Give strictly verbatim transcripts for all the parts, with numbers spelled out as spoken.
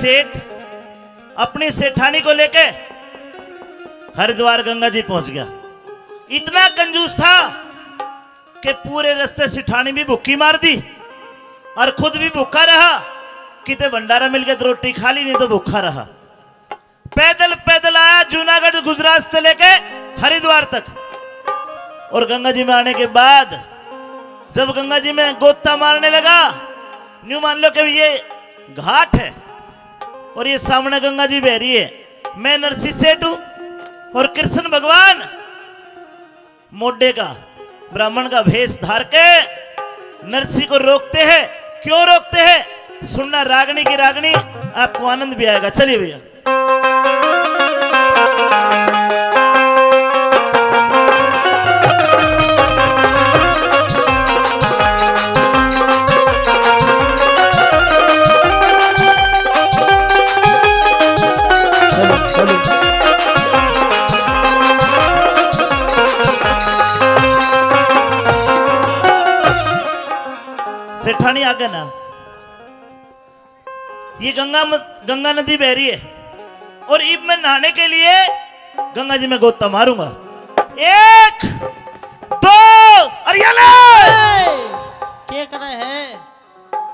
सेठ अपनी सेठानी को लेके हरिद्वार गंगा जी पहुंच गया। इतना कंजूस था कि पूरे रास्ते सेठानी भी भूखी मार दी और खुद भी भूखा रहा। किते भंडारा मिल गया तो रोटी खा ली, नहीं तो भूखा रहा। पैदल पैदल आया जूनागढ़ गुजरात से लेके हरिद्वार तक। और गंगा जी में आने के बाद जब गंगा जी में गोता मारने लगा, न्यू मान लो कि ये घाट है और ये सामने गंगा जी बह रही है। मैं नरसी सेठ हूं और कृष्ण भगवान मोडे का, ब्राह्मण का भेष धार के नरसी को रोकते हैं। क्यों रोकते हैं, सुनना रागनी की रागनी, आपको आनंद भी आएगा। चलिए भैया। सेठानी आगे ना, ये गंगा म-, गंगा नदी बह रही है और इब मैं नहाने के लिए गंगा जी में गोता मारूंगा। एक, दो और ये ले। के करे है?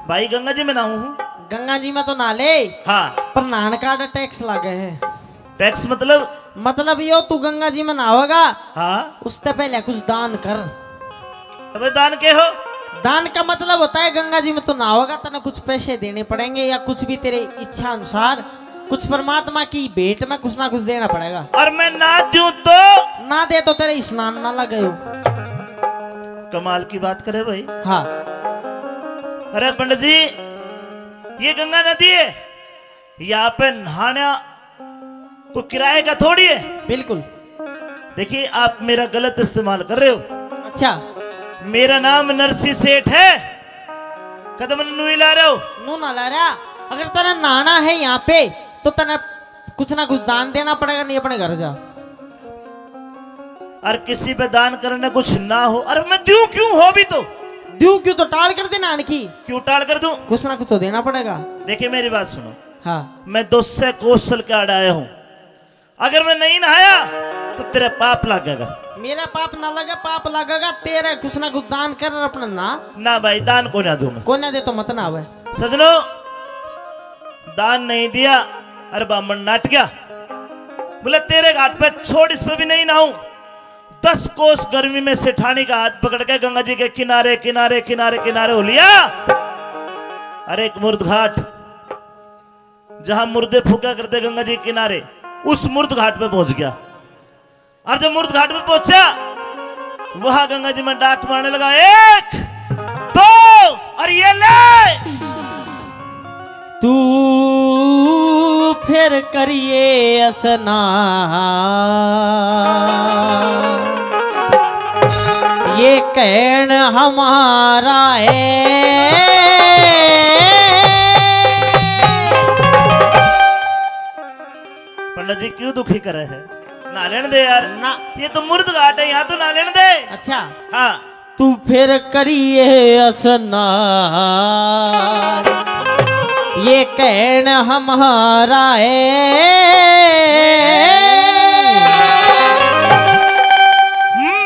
भाई, गंगा जी में नहाऊं हूँ। गंगा जी में तो नहा ले। हाँ। पर नहान का टैक्स लागे है। टैक्स मतलब? मतलब यो, तू गंगा जी में नहावेगा, हाँ। उससे पहले कुछ दान कर। अबे, दान के हो? दान का मतलब होता है, गंगा जी में तू नहावेगा, तने कुछ पैसे देने पड़ेंगे या कुछ भी तेरे इच्छा अनुसार कुछ परमात्मा की भेंट में कुछ ना कुछ देना पड़ेगा। और मैं ना दूं तो? ना दे तो तेरे स्नान ना लगे हो। कमाल की बात करे भाई। हाँ। अरे पंडित जी, ये गंगा नदी है, यहाँ पे नहाना कोई किराए का थोड़ी है। बिल्कुल। देखिए, आप मेरा गलत इस्तेमाल कर रहे हो। अच्छा। मेरा नाम नरसी सेठ है, कदम नू ही ला रहे हो। नू ना ला रहा। अगर तने नहाना है यहाँ पे तो तने कुछ ना कुछ दान देना पड़ेगा, नहीं अपने घर जा। और किसी पे दान करने कुछ ना हो, अरे मैं दूं क्यों हो भी तो? दूं क्यों तो टाल कर दे नहान की। क्यों टाल कर दूं? कुछ ना कुछ तो देना पड़ेगा। देखिए, मेरी बात सुनो। हाँ। मैं दो सौ कोस चल के आड़े आया हूँ, अगर मैं नहीं नहाया तो तेरे पाप लगेगा। मेरा पाप ना लगे, पाप लगेगा तेरे। कुछ ना कुछ दान कर अपना ना। ना भाई, दान को ना दूं मैं। को ना दे तो मत ना आवे। सजनो, दान नहीं दिया, अरे बामण नाट गया। बोले, तेरे घाट पे छोड़, इस पे भी नहीं नहाऊं। दस कोस गर्मी में सेठानी का हाथ पकड़ के गंगा जी के किनारे, किनारे, किनारे, किनारे हो लिया। अरे एक मुर्द घाट, जहां मुर्दे फूका करते गंगा जी के किनारे, उस मुर्द घाट पे पहुंच गया। और जब मुर्द घाट पे पहुंचा, वहां गंगा जी में डाक मारने लगा, एक, दो और ये ले। तू फिर करिए स्नान, ये कहन हमारा है। पंडित जी क्यों दुखी करे है? नहा लेने दे यार। ना। ये तो मुर्द घाट है, यहाँ तो नहा लेने दे। अच्छा। हाँ। तू फिर करिए स्नान, ये कहन हमारा है।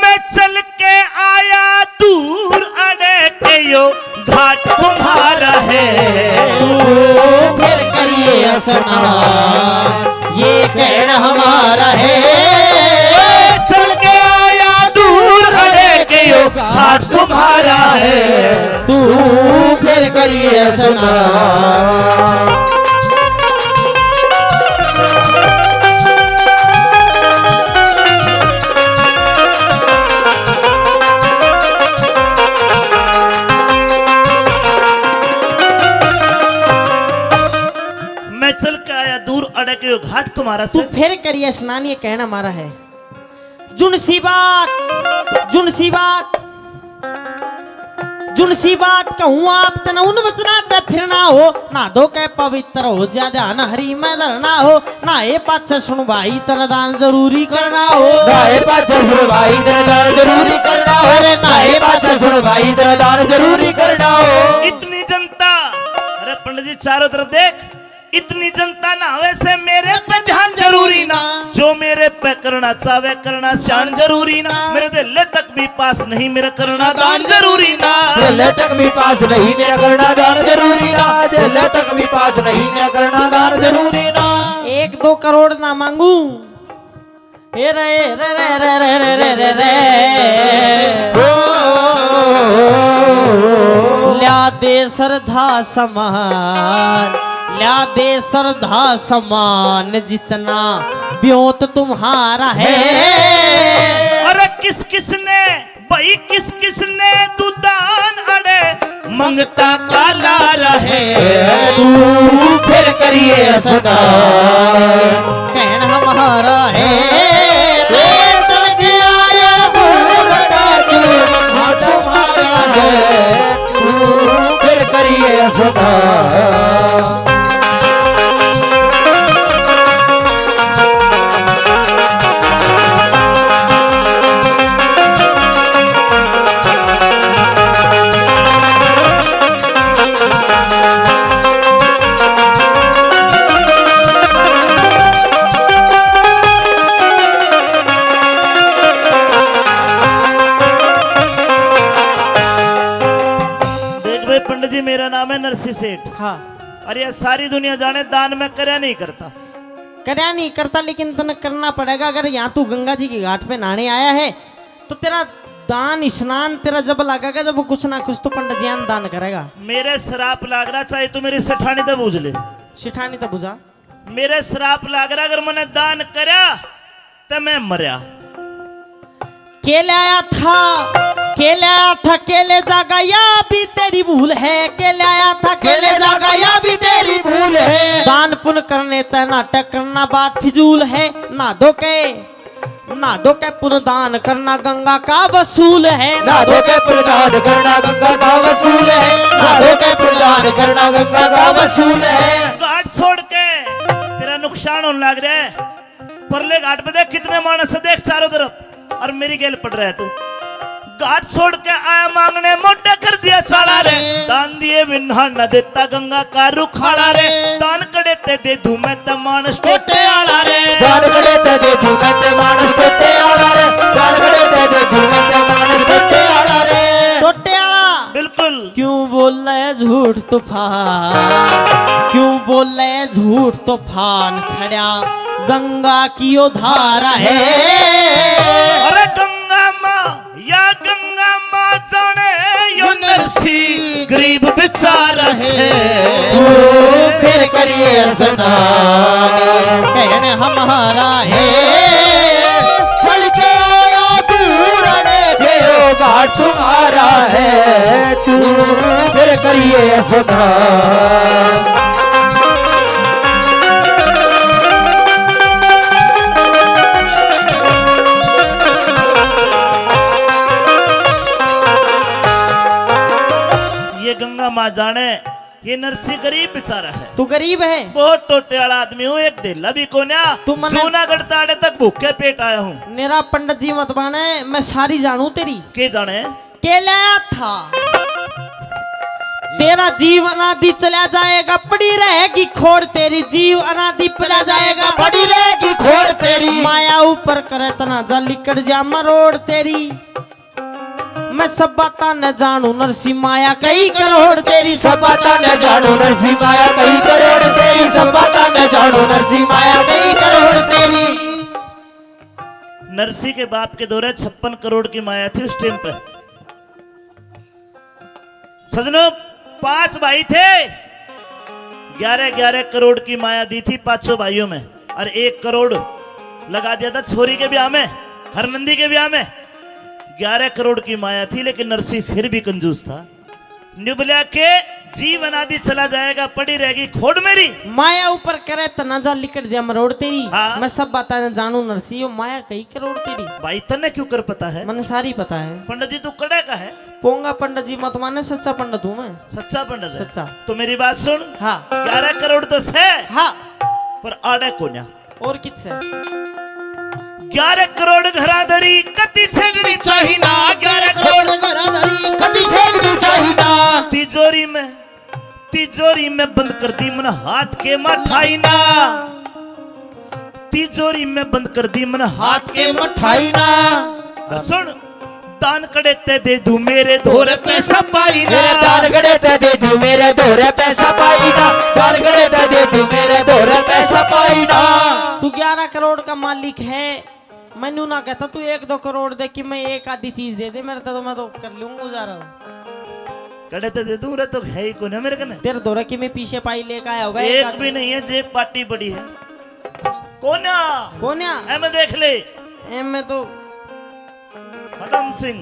मैं चल के आया दूर अड़े के यो घाट तुम्हारा है। तू फिर करिए स्नान, ये कहन हमारा है। चल के आया दूर अड़े के यो घाट तुम्हारा है। तू फिर करिए स्नान। मैं चल के आया दूर अड़े के यो घाट तुम्हारा से। तू फिर करिए स्नान, ये कहना हमारा है। जुन सी बात, जुन सी बात, जुन सी बात कहूँ आप तने उन वचना ते फिरना हो। ना धो के पवित्र हो जा ध्यान हरि में धरना हो। नहाए पाछे सुन भाई तने दान जरूरी करना हो। नहाए पाछे सुन भाई तने दान जरूरी करना हो। अरे नहाए पाछे सुन भाई तने दान जरूरी करना हो। इतनी जनता, अरे पंडित जी चारों तरफ देख, इतनी जनता ना आवे से मेरे पे ध्यान जरूरी ना। जो मेरे पे करना चाहे करना स्यान जरूरी ना। मेरे दिल तक भी पास नहीं मेरा करना दान जरूरी ना। दिल तक भी पास नहीं मेरा करना दान जरूरी ना। दिल तक भी पास नहीं मेरा करना दान जरूरी ना। एक दो करोड़ ना मांगू। हे रे रे रे रे रे रे रे रे। ओ, ल्या दे श्रद्धा समान, ल्या दे श्रद्धा समान, जितना ब्योत तुम्हारा है। अरे किस किस ने भाई, किस किस ने दुदान अड़े मंगता काला रहे। तू फिर करिए असना, कहन हमारा है। चल के आया बूढ़ा तू, हाँ तुम्हारा है। तू फिर करिए असना। देख भाई पंडित जी, मेरा नाम है नरसी सेठ। हाँ। और ये सारी दुनिया जाने दान मैं करया नहीं करता। करया नहीं करता, लेकिन तने करना पड़ेगा। अगर यहाँ तू गंगा जी के घाट पे नहाने आया है तो तेरा दान स्नान तेरा जब लगेगा, जब वो कुछ ना कुछ तो पंडित जी ने दान करेगा। मेरे श्राप लाग रहा, चाहे तू मेरी सेठानी तो बूझ ले। सेठानी तो बुझा। मेरे श्राप लाग रहा, अगर मैंने दान करया तो मैं मरया। के लाया था, के लाया था, के ले जागा, या भी तेरी भूल है। के लाया था, के ले जागा, या भी तेरी भूल है। दान पुण्य करने तै नाटक करना बात फिजूल है। ना दो के, ना दो के पुण्य दान करना गंगा का वसूल है। ना दो के पुण्य दान करना गंगा का वसूल है। ना दो के पुण्य दान करना गंगा का वसूल है। घाट छोड़ के तेरा नुकसान होने लग रहा है। परले घाट पे देख कितने मानस है, देख चारों तरफ, और मेरी गेल पड़ रहा है तू। घाट छोड़ के आया मांगने, मोटे कर दिया चाला रे। दान दिए बिना न देता गंगा का रुखाला रे। दान कड़े ते दे दूं मैं ते मानस टोटे आला रे। दान कड़े ते दे दूं मैं ते मानस टोटे आला रे। दान कड़े ते दे दूं मैं ते मानस टोटे आला रे। टोटे आला। बिल्कुल। क्यों बोले झूठ तूफान, क्यों बोले झूठ तूफान, खड़ा गंगा की यो धारा है। अरे गंगा माँ, या गंगा माँ जाने यो नरसी गरीब बेचारा है। तू फिर करिए असना, कहन हमारा है। चल के आया दूर ने भेड़ो घाट तुम्हारा है। तू फिर करिए असना। ये गंगा माँ जाने, ये नरसी गरीब बेचारा है। तू गरीब है? बहुत टोटे वाला आदमी हूँ, एक धेला भी कोन्या। तू मने जूनागढ़ ताड़े तक भूखे पेट आया हूँ। मेरा पंडित जी मत बने, मैं सारी जानू तेरी। के जाने? के लाया था? तेरा जीव अनादि चला जाएगा, पड़ी रहेगी खोड़ तेरी। जीव अनादि चला जाएगा, पड़ी रहेगी खोड़ तेरी। माया ऊपर करे तना जा, लिकड़ जा मरोड़ तेरी। मैं सब बातां ने जानू नरसी माया कई करोड़ तेरी। सब बातां ने जानू नरसी माया कई करोड़ तेरी। सब बातां ने जानू नरसी माया कई करोड़ तेरी। नरसी के बाप के दौरे छप्पन करोड़ की माया थी उस टाइम पे। सजनों, पांच भाई थे, ग्यारह ग्यारह करोड़ की माया दी थी पांचों भाइयों में, और एक करोड़ लगा दिया था छोरी के ब्याह में, हरनंदी के ब्याह में। ग्यारह करोड़ की माया थी, लेकिन नरसी फिर भी कंजूस था। न्यू बोला के जीव अनादि चला जाएगा, पड़ी रहेगी खोड़ मेरी। माया ऊपर करे तना जा, लिकड़ जा मरोड़ तेरी। हाँ। मैं सब बातां ने जानू नरसी, यो माया कई करोड़ तेरी। भाई, तन्ने क्यों कर पता है? मने सारी पता है। पंडित जी, तू कड़े का है? पोंगा पंडित जी मत माने, सच्चा पंडित हूँ मैं। सच्चा पंडित है? सच्चा। तो मेरी बात सुन। हाँ। ग्यारह करोड़ तो सै, हाँ। पर आड़े कोन्या। और कित सै? ग्यारह करोड़ घरा धरी कदी छेड़नी चाही ना। ग्यारह करोड़ घरा धरी कदी छेड़नी चाही ना। तिजोरी में तिजोरी में बंद कर दी मन हाथ के मठाई ना। तिजोरी में बंद कर दी मन हाथ के मठाई ना। और सुन, दान कड़े ते दे दू मेरे धोरे पैसा पाई ना। मेरे दान कड़े ते दे दू मेरे धोरे पैसा पाई ना। दान कड़े ते दे दू मेरे धोरे पैसा पाई ना। तू ग्यारह करोड़ का मालिक है, मैनू ना कहता तू एक दो करोड़ दे कि मैं एक आधी चीज दे दे मेरे तो, तो मैं तो कर लूंगा गुजारा। कड़े ते दे दूं रे, तो है ही कोन्या मेरे कने। तेरे धोरे कि मैं पीछे पाई लेके आया होगा एक एक आधी। भी नहीं है, जेब पाटी बड़ी है। कोन्या। कोन्या। ए में देख ले। ए में तो पदम सिंह।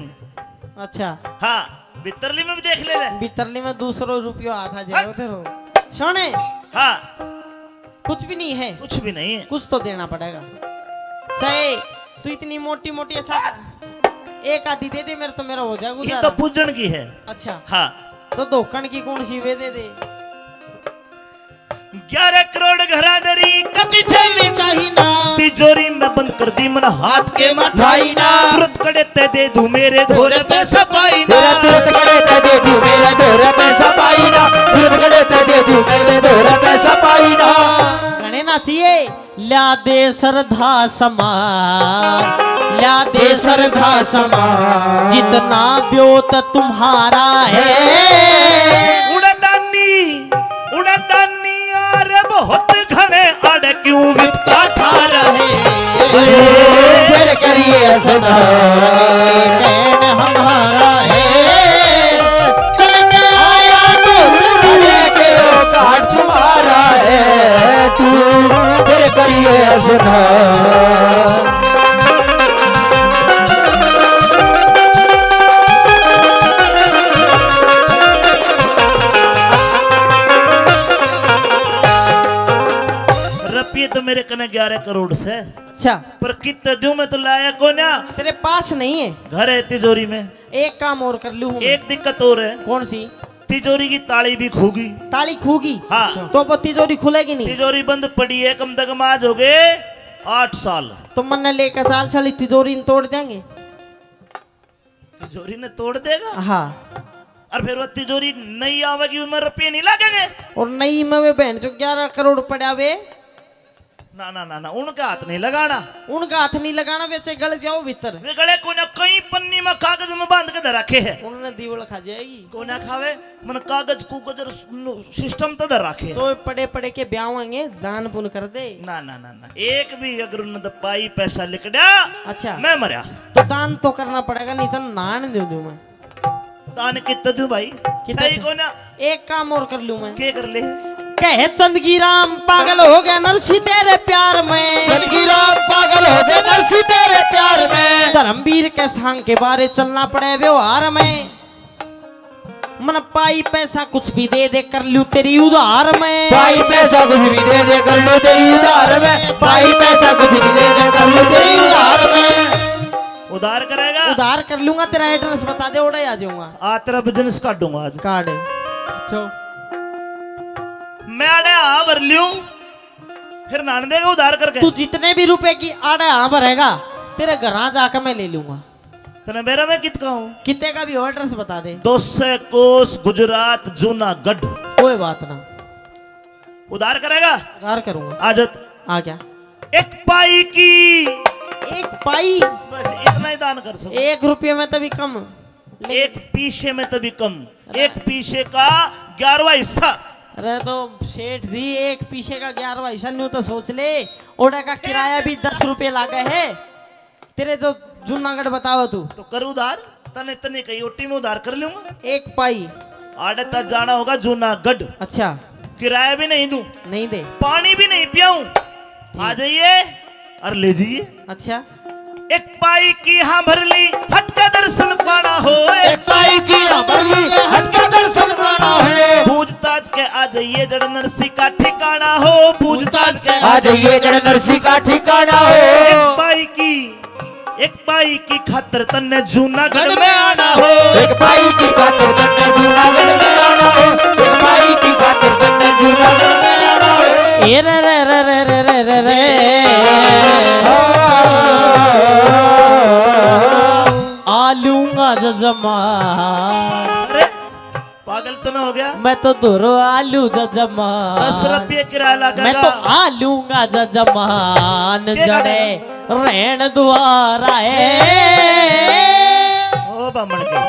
अच्छा। हाँ, बितरली में भी देख ले ले। बितरली में दूसरो रुपयो हाथ आ जाए हट। तेरे। सोने। हाँ। कुछ भी नहीं है। कुछ भी नहीं है। कुछ तो देना पड़ेगा। चाहे तू इतनी मोटी मोटी ऐसा एक आधी दे दे मेरे तो, मेरा हो जाएगा ये गुजारा। तो पूजन की है। अच्छा। हाँ। तो धोकन की कौन सी वे दे दे। ग्यारह करोड़ घरादरी कति झेलनी चाहिए ना। तिजोरी में बंद कर दी मन हाथ के मठाई ना। तुरंत कड़े ते दे दू मेरे धोरे पैसा पाई ना। तेरा तुरंत कड़े ते दे दू मेरे धोरे पैसा पाई ना। तुरंत कड़े ते दे दू मेरे धोरे पैसा पाई ना। घणे ना चाहिए। ल्या दे श्रद्धा समान, ल्या दे दे श्रद्धा समान। जितना ब्योत तुम्हारा है। उड़दानी, उड़दानी यार बहुत घणे अड़ क्यों विपता ठा रहे। फिर करिए असना, कहन हमारा है। चल के आया तू, चल के ओ काट तुम्हारा है तू, फिर करिए असना। रुपये तो मेरे कने ग्यारह करोड़ से। अच्छा। पर कितने दूं, मैं तो लाया कोन्या। तेरे पास नहीं है। घर है तिजोरी में। एक काम और कर लूं मैं। एक दिक्कत और है। कौन सी? तिजोरी की ताली भी खूगी। ताली खूगी? हाँ। तो वो तिजोरी खुलेगी नहीं? तिजोरी बंद पड़ी है, कम से कम आज हो गए आठ साल। तो मन्ने लेकर चाल, साली तिजोरी न तोड़ देंगे। तिजोरी ने तोड़ देगा? हाँ। और फिर वो तिजोरी नहीं आवेगी, उसमें रुपये नहीं लगेंगे। और नई में वे बहन जो ग्यारह करोड़ पड़ा वे। ना, ना, ना, ना, उनका हाथ नहीं लगाना। उनका हाथ नहीं लगाना, वे चाहे गल जाओ भीतर। वे गले कोन्या, कई पन्नी में कागज में बांध के धर रखे है। उन्होंने दीवल खा जाएगी। कोन्या खावे, मन कागज कुगज और स-, न-, सिस्टम तो धर रखे है। तो पड़े पड़े के ब्याह होंगे, दान पुण्य कर दे। ना, ना, ना, ना, एक भी अगर उन्होंने तो पाई पैसा लिकड़ा, अच्छा। मैं मरया। तो दान तो करना पड़ेगा, नहीं तो नान दे दूं मैं। दान कितना दूं भाई? कितना सही दूं? कोन्या। एक काम और कर लूं मैं। के कर ले? कहे चंदगी राम पागल हो गया नरसी तेरे प्यार में। चंदगी राम पागल हो गया नरसी तेरे प्यार में। धर्मवीर के सांग के बारे चलना पड़े व्यवहार में। मन पाई पैसा कुछ भी दे दे, कर लूं तेरी उधार में। पाई पैसा कुछ भी दे दे, कर लूं तेरी उधार में। पाई पैसा कुछ भी दे दे, कर लूं तेरी उधार में। उधार करेगा? उधार कर लूंगा, तेरा एड्रेस बता दे, ओड़े आ जाऊंगा। आ, तेरा बिजनेस काटूंगा आज। काट। चो। मैं आड़े हाँ भर लूं, फिर नान देगा उधार करके। तू जितने भी रुपए की आड़े हाँ भरेगा, तेरे घर आ जाकर मैं ले लूंगा। तने मेरा मैं कित का हूँ? कितने का भी हो, एड्रेस बता दे। दो सौ कोस गुजरात जूनागढ़। कोई बात ना। उधार करेगा? उधार करूंगा। आ जा। आ गया। एक पाई की। एक पाई? बस इतना ही दान कर सकूं। एक रुपये में तभी कम। एक पीसे में तभी कम। अरे। एक पीसे का ग्यारहवाँ हिस्सा। अरे तो सेठ जी, एक पीसे का ग्यारहवाँ हिस्सा न्यू तो सोच ले। ओड़ा का किराया भी दस रुपये लागे है। तेरे जो जूनागढ़ बताओ तू। तो कर उधार, तने तने कही ओटी में उधार कर लूंगा। एक पाई। आड़े तक जाना होगा जूनागढ़। अच्छा। किराया भी नहीं दूं। नहीं दे। पानी भी नहीं पियाऊं। आ जाइए और ले जाइए। अच्छा। एक पाई की हाँ भर ली, हट का दर्शन पाना हो। एक पाई की हाँ भर ली, हट का दर्शन पाना हो। पूछताछ के आ जाइए जड़ नरसी का ठिकाना हो। पूछताछ के आ जाइए जड़ नरसी का ठिकाना हो। एक पाई की, एक पाई की खातर तन्ने जूनागढ़ में आना हो। एक पाई की खातर तन्ने जूनागढ़ में आना हो। एक पाई की खातर तन्ने जूनागढ़ में आना हो। ए रे रे रे। आ लूंगा जजमान। अरे, पागल तो कितना हो गया? मैं तो धोरो आलू जजमान। दस रुपये किराया लगेगा। मैं तो आलूंगा जजमान। क्या जड़े कहना? रहन द्वारा है। ओ बामण के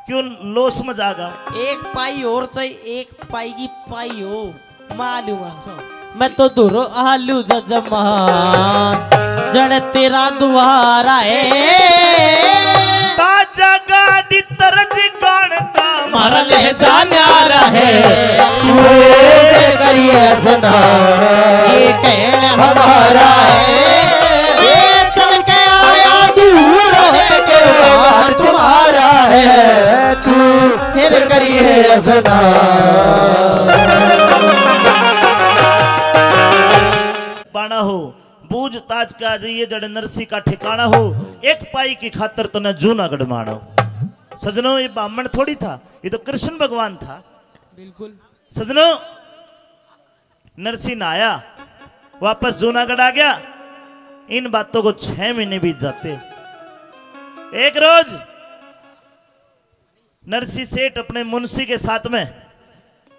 क्यों लोस में जागा? एक पाई और चाहिए, एक पाई की पाई हो। मालूम है। मैं तो धुरो आलू जजमान, जड़ तेरा द्वारा है। ताजा गाड़ी तरज कण का मारा ले जा न्यारा है। तू रे करिए सदा, ये कहना हमारा है। ये चल के आया दूर है, तुम्हारा है। तू फिर करिए सदा। पाना हो, बूझ ताज के आ जाइए, जड़ नरसी का ठिकाना हो। एक पाई की खातर तने जूनागढ़ मानो। सजनो, ये बामण थोड़ी था, ये तो कृष्ण भगवान था। बिल्कुल। सजनो, नरसी नहाया, वापस जूनागढ़ आ गया। इन बातों को छह महीने बीत जाते। एक रोज नरसी सेठ अपने मुंशी के साथ में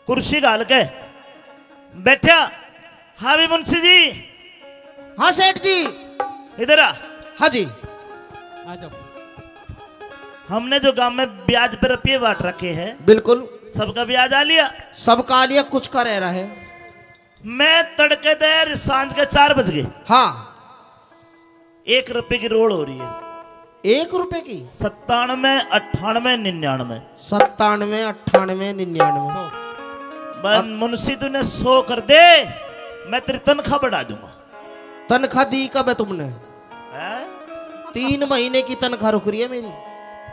कुर्सी घाल के बैठा। हाँ भी मुंशी जी। हाँ सेठ जी। इधर आ। हाँ जी। आ जाओ। हमने जो गांव में ब्याज पर रुपये बांट रखे हैं, बिल्कुल। सबका ब्याज आ लिया? सबका आ लिया, कुछ का रह रहा है। मैं तड़के देर सांझ के चार बज गए। हाँ। एक रुपए की रोल हो रही है। एक रुपए की? सत्तानवे, अट्ठानवे, निन्यानवे। सत्तानवे, अट्ठानवे, निन्यानवे। सौ। बस अब मुंशी, तूने सौ कर दे, मैं तेरी तनख्वाह बढ़ा दूंगा। तनख्वाह दी कब है तुमने? हैं? तीन महीने की तनख्वाह रुक रही है मेरी।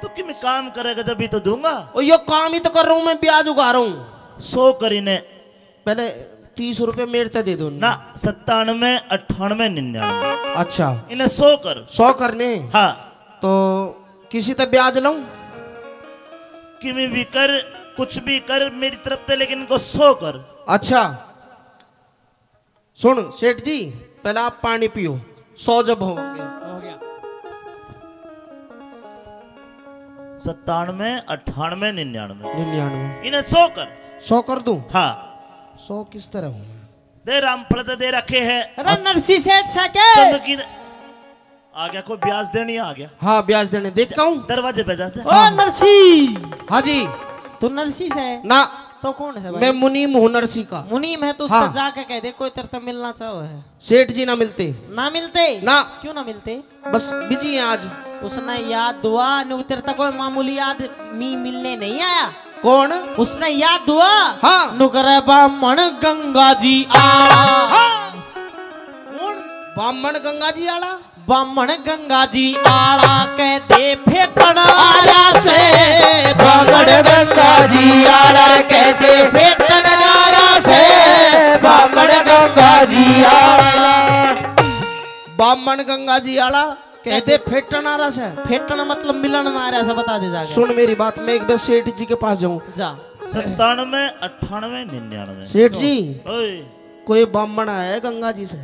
तो कि मैं काम करेगा जब ही तो दूंगा। ओ, यो काम ही तो कर रहा हूँ मैं, ब्याज उगा रहा हूँ। सौ करीने। पहले तीस रुपए मेरे ते दे दो ना। सत्तानवे, अट्ठानवे, निन्यानवे। अच्छा। इन्हें सौ कर। सौ करने? हाँ। तो किसी ते ब्याज लाऊं? किमी भी कर, कुछ भी कर मेरी तरफ से, लेकिन इनको सौ कर। अच्छा। सुन सेठ जी, पहले आप पानी पियो, सौ जब होंगे। हो गया। सत्तानवे, अट्ठानवे, निन्यानवे। निन्यानवे। इन्हें सौ कर। सौ कर दूं? हाँ। सौ किस तरह होंगे? दे रामफल तो दे रखे हैं। अरे नरसी सेठ सा के? चंद की दे-, आ गया, कोई ब्याज देनी आ गया। हाँ, ब्याज देने, देखता हूँ। दरवाजे पे जाते हैं। ओ नरसी। हाँ जी। तू नरसी से? ना। तो कौन है भाई? मैं मुनीम हूँ नरसी का। मुनीम है तो उससे हाँ। जाके कह दे, कोई तेरे से मिलना चाहो है। सेठ जी ना मिलते। ना मिलते? ना। क्यों ना मिलते? बस बिजी हैं आज। उसने याद दुआ, नु तेरे तक कोई मामूली आदमी मिलने नहीं आया। कौन? उसने याद दुआ। हाँ। नुकरे बामण गंगा जी आला। हाँ। कौन? बामण गंगा जी आला। बामण गंगा जी आला कहते फेटन आरा से। बामण गंगा जी आला कहते फेटन आरा से। बामण गंगा जी आला। बामण गंगा जी आला कहते फेटन आरा से। फेटन मतलब मिलन ना आरा से, बता दे जाके। सुन मेरी बात, मैं एक बार सेठ जी के पास जाऊं। जा। सत्तानवे, अट्ठानवे, निन्यानवे। सेठ जी, ओए। कोई बामण आया है गंगा जी से?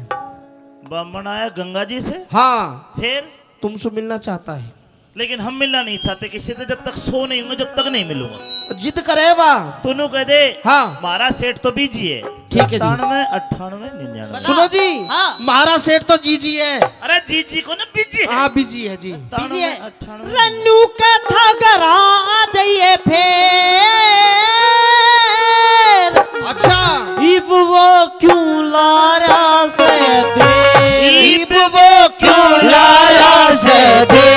बामण आया गंगा जी से? हाँ। फिर? तुमसे मिलना चाहता है। लेकिन हम मिलना नहीं चाहते किसी से, जब तक सौ नहीं होंगे, जब तक नहीं मिलूंगा। जिद करे वा। तू नु कह दे, हाँ। म्हारा सेठ तो बिजी है। ठीक है जी। सत्तानवे, अट्ठानवे, निन्यानवे। सुनो जी, हाँ। म्हारा सेठ तो जीजी है। अरे जीजी को ना, बिजी है। हाँ, बिजी है जी। बिजी है। रन्नू का था घर आ जाइए फेर। अच्छा। इब वो क्यों लारा से दे? इब वो क्यों लारा से दे?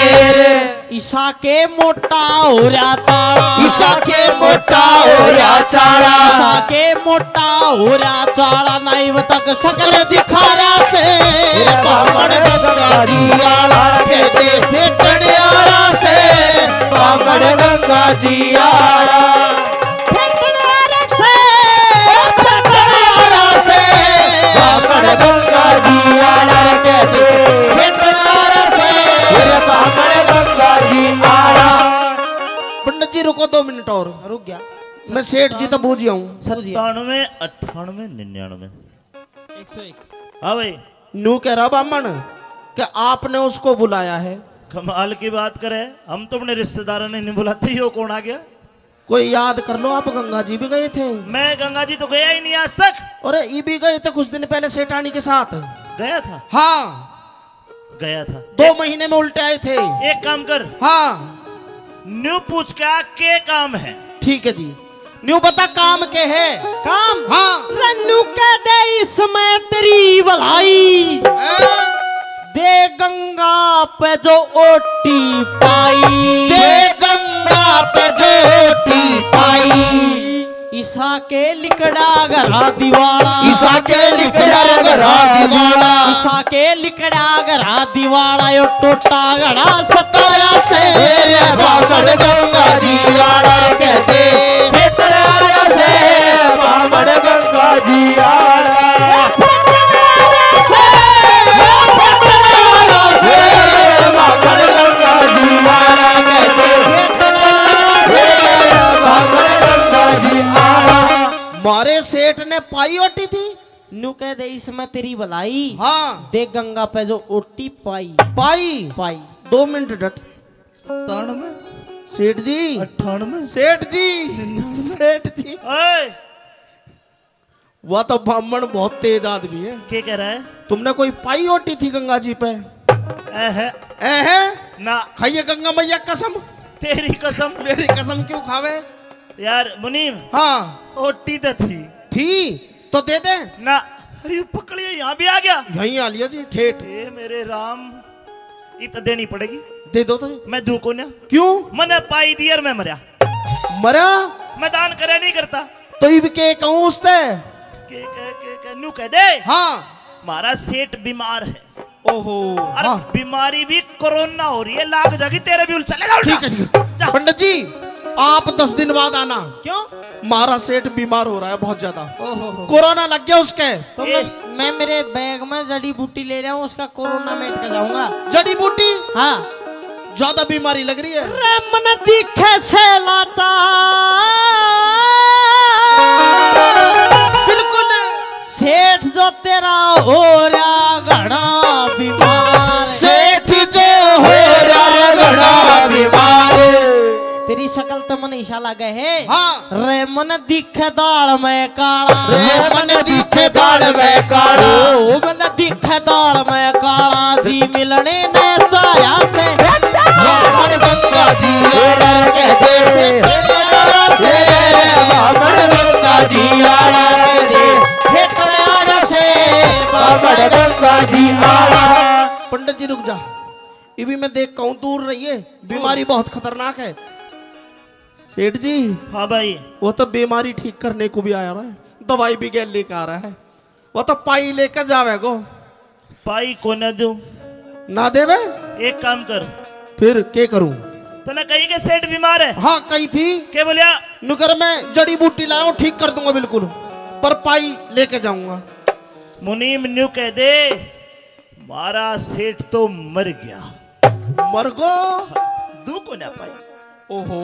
ईसा के मोटा हो रहा चाला। ईसा के मोटा हो रहा चाला। ईसा के मोटा हो रहा चाला। नाइव तक शक्ल दिखा रहा से। बामण गंगा जी आला के दे फेटने आला से। बामण गंगा जी आला। फेटने आला से। फेटने आला से। बामण गंगा जी आला के दे फेटने आला से। बामण गंगा जी आला। पंडित जी रुको दो मिनट और। रुक गया। मैं सेठ जी तो बूझ आऊं। सत्तानवे, अट्ठानवे, निन्यानवे। एक सौ एक। हाँ भाई। न्यू कह रहा बामण कि आपने उसको बुलाया है। कमाल की बात करे, हम तो अपने रिश्तेदारों ने नहीं बुलाते, यो कौन आ गया? कोई याद कर लो, आप गंगा जी भी गए थे। मैं गंगा जी तो गया ही नहीं आज तक। अरे, ये भी गए थे कुछ दिन पहले सेठानी के साथ। गया था? हाँ। गया था। दो महीने में उल्टे आए थे। एक काम कर। हाँ। न्यू पूछ के आ, के काम है? ठीक है जी। न्यू बता, काम के है? काम? हाँ। रन्नू कह दे इसमें तेरी भलाई। हैं? दे गंगा पे जो ओटी पाई। दे गंगा पे जो ओटी पाई। ईसा के लिकड़ा घरा दिवाला। ईसा के लिकड़ा घरा दिवाला। ईसा के लिकड़ा घरा दिवाला, यो टोटा घड़ा सतरा से। ए बामण गंगा जी आड़ा कहते। बेतरा से बामण गंगा जी आड़ा। से बामण गंगा जी आड़ा कहते। मारे सेठ ने पाई ओटी थी। न्यू कह दे इसमें तेरी भलाई। हाँ। देख गंगा पे जो ओटी पाई। पाई। पाई। दो मिनट डट। सत्तानवे। सेठ जी। अट्ठानवे। सेठ जी। निन्यानवे। सेठ जी। ओए। वह तो ब्राह्मण बहुत तेज आदमी है। क्या कह रहा है? तुमने कोई पाई ओटी थी गंगा जी पे? ऐ है। ऐ है? ना। खाइए गंगा मैया कसम। तेरी कसम। मेरी कसम क्यों खावे? यार मुनीम। हाँ। ओटी तो थी। थी तो दे दे। ना। अरे, ये पकड़िए, यहाँ भी आ गया। यहीं आ लिया जी, ठेठ। ए मेरे राम, इब तो देनी पड़ेगी। दे दो तो। मैं दू कोन्या। क्यों? मने पाई दी और मैं मरया। मरया? मैं दान करे नहीं करता। तो इब के कहूँ उसते? के, के, के, के, नू कह दे। हाँ। हमारा सेठ बीमार है। ओहो, अरे हाँ। बीमारी भी कोरोना हो रही है, लाग जाएगी तेरे भी उल-, चले जाओ ठीक उल्टा। है, ठीक है। जा। पंडित जी, आप दस दिन बाद आना। क्यों? हमारा सेठ बीमार हो रहा है बहुत ज्यादा। ओहो हो। कोरोना लग गया उसके। तो ए। मैं, मैं मेरे बैग में जड़ी बूटी ले रहा हूँ, उसका कोरोना मेट के जाऊंगा। जड़ी बूटी? हाँ। ज्यादा बीमारी लग रही है। रे मन दिखे से लाचार। बिल्कुल। सेठ जो तेरा हो रहा घना बीमार। सेठ जो हो रहा घना बीमार। तेरी शकल तो मन ईसा लागे है। हाँ। रे मन दिखे दाल में काला। रे मन दिखे दाल में काला। ओ मन दिखे दाल में काला जी मिलने ने चाया से। बामण गंगा जी आड़ा कह दे, फेटड़ा से। बामण गंगा जी आड़ा कह दे, फेटड़ा से। बामण गंगा जी आड़ा। पंडित जी रुक जा, इभी मैं देख कहूँ दूर रहिए, बीमारी बहुत खतरनाक है। सेठ जी। हाँ भाई। वो तो बीमारी ठीक करने को भी आया रहा है, दवाई भी गैल लेके आ रहा है। वो तो पाई लेके जावेगो। पाई को ना दूं। ना देवे? एक काम कर। फिर के करूं? तने कही के सेठ बीमार है? हाँ, कही थी। के बोलिया? नुकर मैं जड़ी बूटी लाया हूँ, ठीक कर दूंगा बिल्कुल, पर पाई लेके जाऊंगा। मुनीम न्यू कह दे, मारा सेठ तो मर गया। मर गो? दू को ना पाई। ओहो।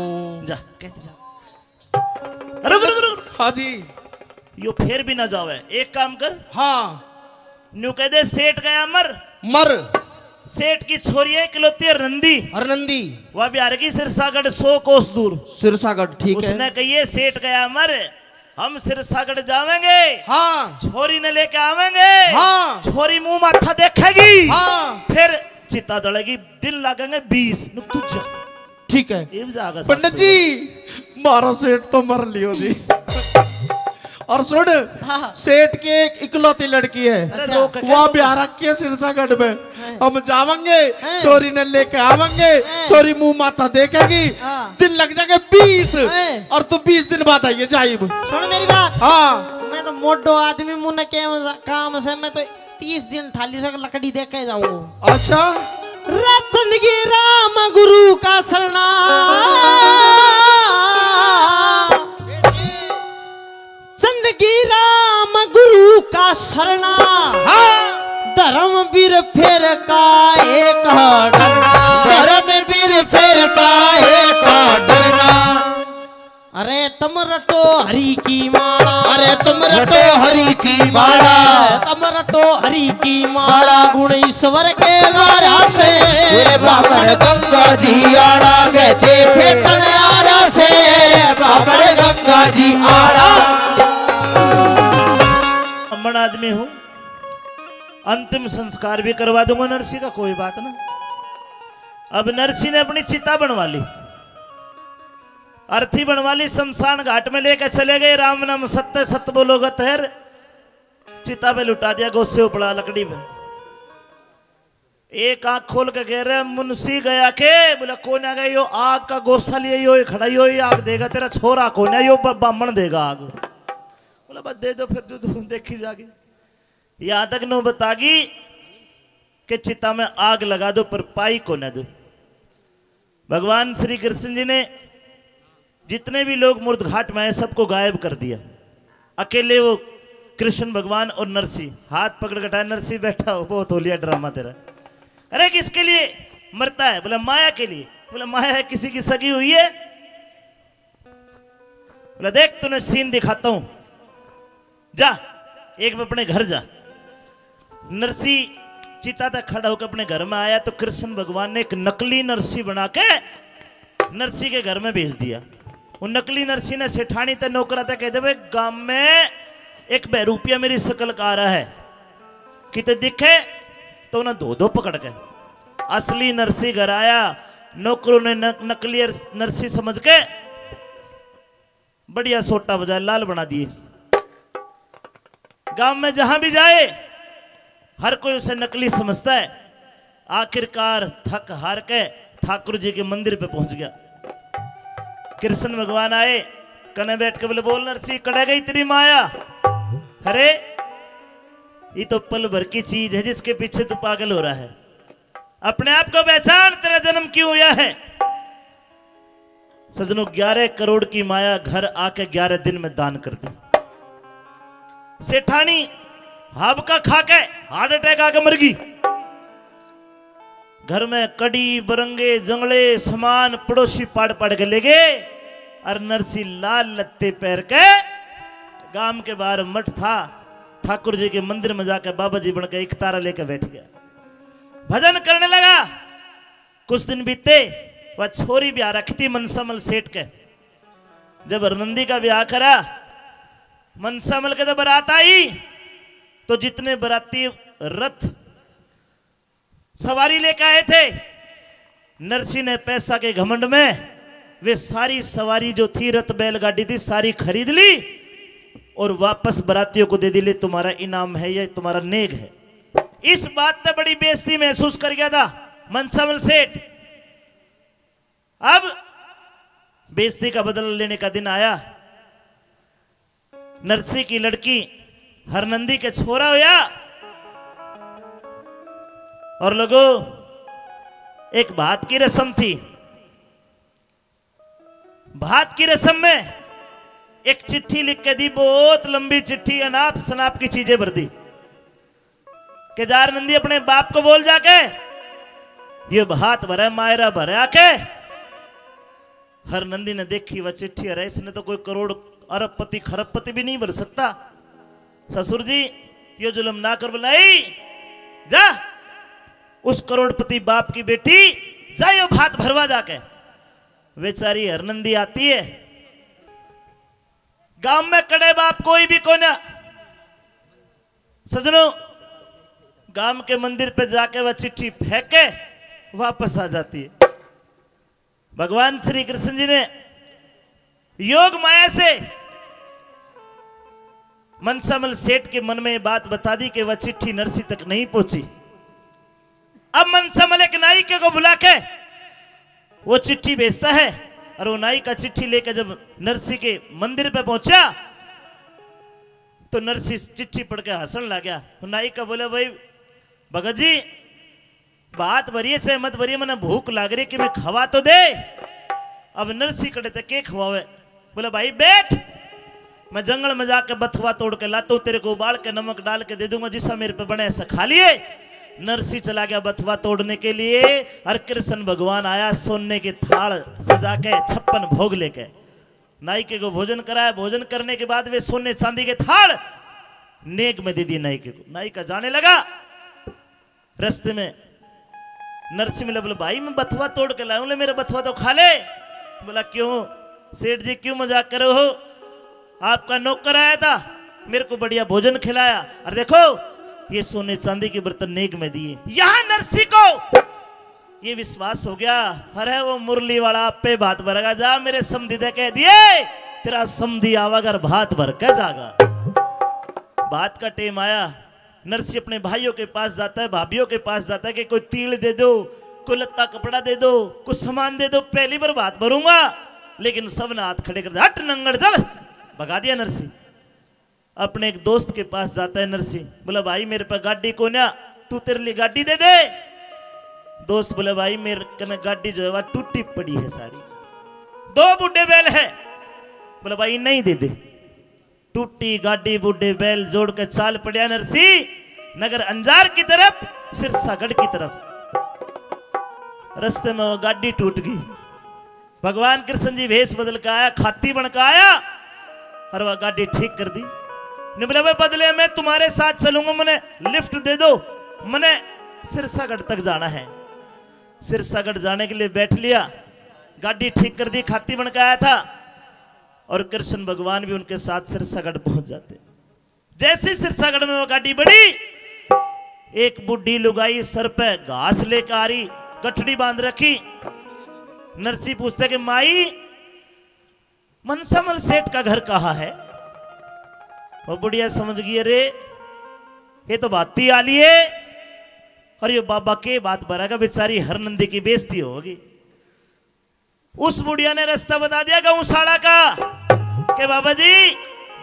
जा, कहते जा। रुक, रुक, रुक। हाँ जी। यो फिर भी ना जावे। एक काम कर। हाँ। न्यू कह दे, सेठ गया मर। मर। सेठ की छोरी है इकलौती हरनंदी। हरनंदी। वह भी हारगी सिरसागढ़ सौ कोस दूर। सिरसागढ़, ठीक है। उसने कहिए, सेठ गया मर, हम सिरसागढ़ जावेंगे। हाँ। छोरी ने लेके आवेंगे। हाँ। छोरी मुंह माथा देखेगी। हाँ। फिर चिता दलेगी, दिन लागेंगे बीस। नुक तुझ जा। ठीक है। ये भी जागा पंडित सासू। जी, मारो सेठ तो मर लियो जी। और सुन, हाँ। सेठ के एक इकलौती लड़की है, अरे, रो के वहाँ क्या ब्याह रखी है सिरसागढ़ में। हाँ। हम जावेंगे, हाँ। छोरी ने लेके आवेंगे, हाँ। छोरी मुंह माथा देखेगी, हाँ। दिन लग जाएंगे बीस, हाँ। और तू बीस दिन बाद आइए जाइब। सुन मेरी बात। हाँ। मैं तो मोटो आदमी, मुन्ने के काम से मैं तो तीस दिन ठाली से लकड़ी दे के जाऊं। अच्छा। रतन की राम गुरु का सरना, चंद की राम गुरु का सरना। हाँ। धर्मवीर फिर का एक डरना। धर्मवीर फिर का एक डरना। अरे तुम रटो हरि की माला। अरे तुम रटो हरि की माला। अरे तुम रटो हरि की माला। गुण ईश्वर के द्वारा से। ये बामण गंगा जी आड़ा कहते फेटन आरा से। अपने गंगा जी आड़ा। ब्राह्मण आदमी हूँ, अंतिम संस्कार भी करवा दूंगा नरसी का, कोई बात ना। अब नरसी ने अपनी चिता बनवा ली, अर्थी बनवा ली, शमशान घाट में लेकर चले गए। राम नाम सत्य, सत्य बोलो गत है। चिता पे लुटा दिया, गोसे उपड़ा लकड़ी में। एक आंख खोल के कह रहे, "मुंशी गया के?" बोला, "कोन्या गया, यो आग का गोसा लिए यो ही खड़ा, यो ही आग देगा, तेरा छोरा कोन्या, यो ब-, बामण देगा आग।" बोला, "बस दे दो फिर, जो तू देखी जागी।" यहाँ तक नौबत आ गई कि चिता में आग लगा दो, पर पाई कोन्या दो। भगवान श्री कृष्ण जी ने जितने भी लोग मुर्द घाट में आए, सबको गायब कर दिया। अकेले वो कृष्ण भगवान और नरसी हाथ पकड़ के उठाए, "नरसी बैठा हो, बहुत हो लिया ड्रामा तेरा।" "अरे किसके लिए मरता है?" बोला, "माया के लिए।" बोला, "माया किसी की सगी हुई है?" बोला, "देख तूने सीन दिखाता हूं, जा एक बार अपने घर जा।" नरसी चिता तक खड़ा होकर अपने घर में आया तो कृष्ण भगवान ने एक नकली नरसी बना के नरसी के घर में भेज दिया। वो नकली नरसी ने सेठानी ते नौकरा ते कह दे, "भाई गांव में एक बहरूपिया मेरी शकल का आ रहा है, किते दिखे तो उन्हें धो दो पकड़ के।" असली नरसी घर आया, नौकरों ने न-, नकली अर-, नरसी समझ के बढ़िया सोटा बजाए, लाल बना दिए। गांव में जहां भी जाए, हर कोई उसे नकली समझता है। आखिरकार थक हार के ठाकुर जी के मंदिर पे पहुंच गया। कृष्ण भगवान आए, कने बैठ के बोले, "बोल नरसी, कड़े गई तेरी माया? अरे, ये तो पल भर की चीज है जिसके पीछे तू पागल हो रहा है। अपने आप को पहचान, तेरा जन्म क्यों हुआ है?" सजनों, ग्यारह करोड़ की माया घर आके ग्यारह दिन में दान कर दी। सेठानी हाबका खा के हार्ट अटैक आके मर गई। घर में कड़ी, बरंगे, जंगले, सामान पड़ोसी पाड़ पाड़ के ले गए। और नरसी लाल लत्ते पहन के गांव के बाहर मठ था, ठाकुर जी के मंदिर में जाके बाबा जी बन के एक तारा लेके बैठ गया, भजन करने लगा। कुछ दिन बीते, वह छोरी ब्याह रखी थी मनसामल सेठ के। जब हरनंदी का ब्याह करा, मनसामल के तो बारात आई, तो जितने बाराती रथ सवारी लेके आए थे, नरसी ने पैसा के घमंड में वे सारी सवारी जो थी, रथ बैलगाड़ी थी, सारी खरीद ली और वापस बारातियों को दे दी, "ले तुम्हारा इनाम है, ये तुम्हारा नेग है।" इस बात से बड़ी बेइज्जती महसूस कर गया था मनसामल सेठ। अब बेइज्जती का बदला लेने का दिन आया। नरसी की लड़की हरनंदी के छोरा होया। और लोगो, एक भात की रस्म थी। भात की रस्म में एक चिट्ठी लिख के दी, बहुत लंबी चिट्ठी, अनाप शनाप की चीजें भर दी। के जा हरनंदी, अपने बाप को बोल जाके, ये भात भरे, मायरा भरे आके। हरनंदी ने देखी वह चिट्ठी, अरे इसने तो कोई करोड़ अरबपति खरबपति भी नहीं बन सकता। ससुर जी, यो जुल्म ना कर बुलाई, जा उस करोड़पति बाप की बेटी, जा यो भात भरवा जाके। बेचारी हरनंदी आती है, गांव में कड़े बाप कोई भी कोन्या। सजनों, गांव के मंदिर पे जाके वह चिट्ठी फेंक के वापस आ जाती है। भगवान श्री कृष्ण जी ने योग माया से मनसामल सेठ के मन में ये बात बता दी कि वह चिट्ठी नरसी तक नहीं पहुंची। अब मनसामल एक नाई के को बुला के वो चिट्ठी भेजता है, और वो नाई का चिट्ठी लेकर जब नरसी के मंदिर पे पहुंचा, तो नरसी चिट्ठी पढ़ के हंसण लग गया। वो नाई का बोला, "भाई भगत जी, भात भरिए चाहे मत भरिए, मने भूख लाग रही, कि मैं खवा तो दे।" अब नरसी कड़े ते के खवावे? बोले, "भाई बैठ, मैं जंगल में जाके बथुआ तोड़ के लाता हूँ, तेरे को उबाल के नमक डाल के दे दूंगा, जिसा मेरे पे बने ऐसा खा लिए।" नरसी चला गया बथुआ तोड़ने के लिए, और कृष्ण भगवान आया सोने के थाल सजा के, छप्पन भोग लेके नाई के को भोजन कराया। भोजन करने के बाद वे सोने चांदी के थाल नेग में दे दिए नाई के को। नाई का जाने लगा। रास्ते में नरसी मिला, बोले, "भाई, मैं बथुआ तोड़ के लाऊं, ले मेरा बथुआ तो खा ले।" बोला, "क्यों?" सेठ जी, क्यों मजाक करो हो? आपका नौकर आया था, मेरे को बढ़िया भोजन खिलाया, और देखो, ये सोने चांदी के बर्तन नेग में दिए। यहाँ नरसी को ये विश्वास हो गया, अरे वो मुरली वाला आप पे भात भरेगा, जा मेरे समधी दे कह दिए, तेरा समधी आवागर भात भर के जागा। भात का टेम आया, नरसी अपने भाइयों के पास जाता है, भाभियों के पास जाता है कि कोई तिल दे दो, कोई लत्ता कपड़ा दे दो, कुछ सामान दे दो, पहली बार भात भरूंगा। लेकिन सब ने हाथ खड़े कर दिया, हट नंगड़ चल, भगा दिया नरसी। अपने एक दोस्त के पास जाता है नरसी, बोला, भाई, मेरे पे गाड़ी कोन्या, तू तेरे लिए गाड़ी दे दे। दोस्त बोले, भाई, मेरे कने गाड़ी जो है वह टूटी पड़ी है सारी, दो बूढ़े बैल है। बोला, भाई, नहीं दे दे। टूटी गाड़ी बूढ़े बैल जोड़ के चाल पड़या नरसी नगर अंजार की तरफ, सिरसागढ़ की तरफ। रस्ते में वो गाड़ी टूट गई। भगवान कृष्ण जी भेष बदल के आया, खाती बन के आया और वह गाड़ी ठीक कर दी। ने बोला, भाई, बदले में तुम्हारे साथ चलूंगा, मने लिफ्ट दे दो, मने सिरसागढ़ तक जाना है। सिरसागढ़ जाने के लिए बैठ लिया, गाड़ी ठीक कर दी, खाती बन के आया था। और कृष्ण भगवान भी उनके साथ सिरसागढ़ पहुंच जाते। जैसे सिरसागढ़ में वो गाड़ी बड़ी, एक बूढ़ी लुगाई सर पे घास लेकर आ रही, गठड़ी बांध रखी। नरसी पूछते कि माई, मनसामल सेठ का घर कहाँ है? वो बुढ़िया समझ गई, अरे, ये तो भाती आली है, और ये बाबा के भात भरेगा, बेचारी हरनंदी की बेइज्जती होगी। उस बुढ़िया ने रास्ता बता दिया गौशाला का, के बाबा जी,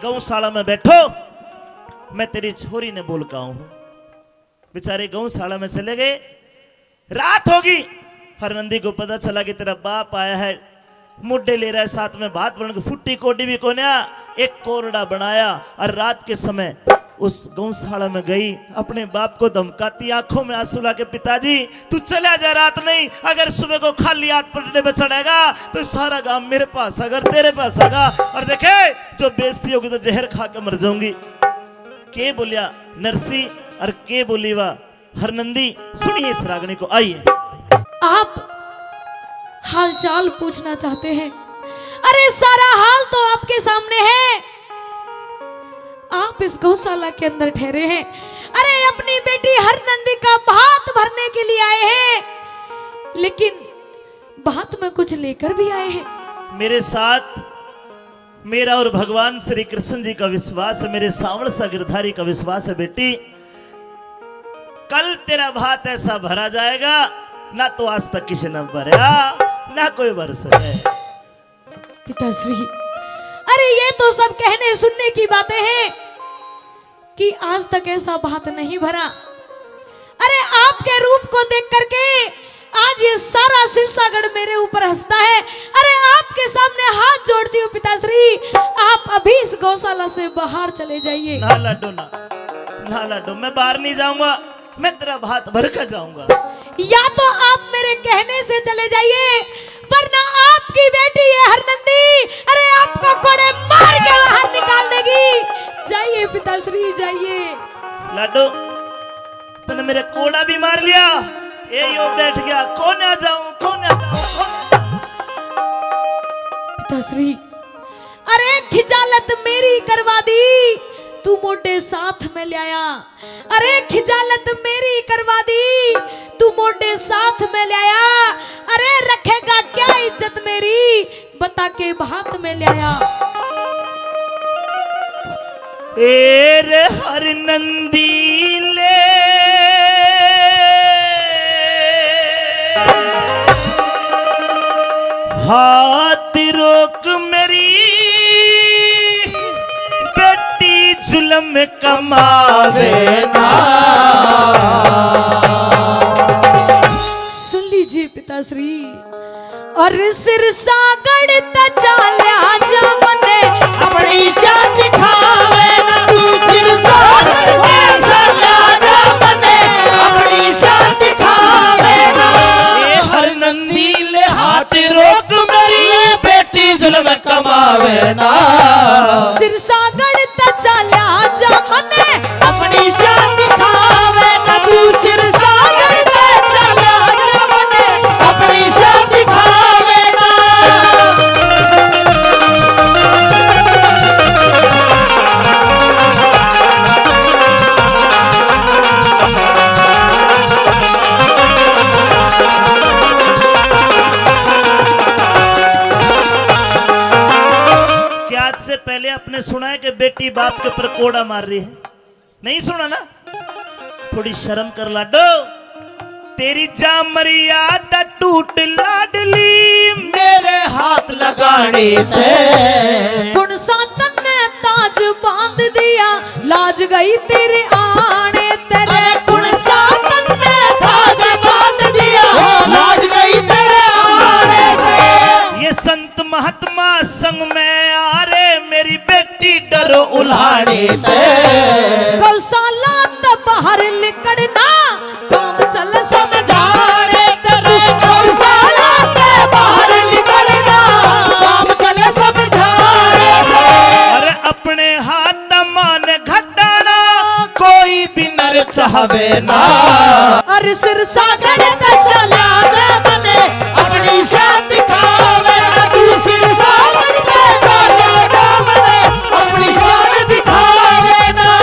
गौशाला में बैठो, मैं तेरी छोरी ने बोल के आऊं हूं। बेचारे गौशाला में चले गए। रात होगी, हरनंदी को पता चला कि तेरा बाप आया है, मुड्ढे ले रहा है, साथ में भात बन के, फुट्टी कोडी भी कोन्या, एक कोरडा बनाया और रात के समय उस गौशाला में गई, अपने बाप को धमकाती, आंखों में आंसू लाके, पिताजी, तू चला जा, रात नहीं, अगर सुबह को खाली हाथ पटने पे चढ़ेगा तो सारा गांव मेरे पास, अगर तेरे पास आगा, और देखे, जो बेइज्जती होगी तो जहर खा के मर जाऊंगी। के बोलिया नरसी और के बोली वा हरनंदी, सुनिए इस रागनी को। आइए। आप हालचाल पूछना चाहते हैं, अरे, सारा हाल तो आपके सामने है। आप इस गौशाला के अंदर ठहरे हैं, अरे, अपनी बेटी हरनंदी का भात भरने के लिए आए हैं, लेकिन भात में कुछ लेकर भी आए हैं। मेरे साथ मेरा और भगवान श्री कृष्ण जी का विश्वास है, मेरे सांवल सा गिरधारी का विश्वास है बेटी। कल तेरा भात ऐसा भरा जाएगा, ना तो आज तक किसी ने भरया, ना कोई भर सके। पिताश्री, अरे, ये तो सब कहने सुनने की बातें हैं कि आज तक ऐसा भात नहीं भरा। अरे, आपके रूप को देख करके आज ये सारा सिरसागढ़ मेरे ऊपर हंसता है। अरे, आपके सामने हाथ जोड़ती हूँ पिताश्री, आप अभी इस गौशाला से बाहर चले जाइए। ना लाडो, ना, ना लाडो, मैं बाहर नहीं जाऊंगा, मैं तेरा भात भर के जाऊंगा। या तो आप मेरे कहने से चले जाइए, वरना आपकी बेटी है हरनंदी, अरे, आपको कोड़े मार के बाहर निकाल देगी। जाइए पिताश्री, जाइए। लाडो, तूने मेरे कोड़ा भी मार लिया, ये यो बैठ गया, कोन्या जाऊं, कोन्या जाऊं, कोन्या। पिताश्री, अरे, खिजालत मेरी करवा दी, तू मोटे साथ में ल्याया। अरे, खिजालत मेरी करवा दी, तू मोटे साथ में ल्याया। अरे, रखेगा क्या इज्जत मेरी, बता के भात में ल्याया। ए रे हरनंदी ले हाथ रोक मेरी बेटी जुल्म कमावे ना। सुन लीजिए पिताश्री, और सिरसागढ़ त चाल्या जा मने अपनी शान दिखावे ना तू। सिरसागढ़ त चाल्या जा मने अपनी शान दिखावे ना। ए हरनंदी ले हाथ रोक मेरी बेटी जुल्म कमावे ना। सिरसागढ़ त चाल्या जा मने अपनी शान दिखावे ना तू। सिरसागढ़ त चाल्या जा मने अपनी शान दिखावे ना। आपने सुना है कि बेटी बाप के ऊपर कोड़ा मार रही है? नहीं सुना ना? थोड़ी शर्म कर लाडो। तेरी जा मर्यादा टूट लाडली, मेरे हाथ लगाने से। कुण सा तन्ने ताज बांध दिया, लाज गई तेरे आने तेरे। अरे कुण सा तन्ने ताज बांध दिया, लाज गई तेरे आने से। ये संत महात्मा संग में आ रे, मेरी बेटी डरो उल्हाड़े ते। गौशाला ते बाहर लिकड़ना, काम चल समझाड़े तेरे। गौशाला ते बाहर लिकड़ना, काम चल समझाड़े तेरे। अरे अपने हाथ मान घटाना, कोई भी नर चाहवे ना। अरे सिरसागढ़ ते चला जा मने, अपनी शान दिखावे ना। तू सिरसागढ़ ते चला जा मने, अपनी शान दिखावे ना।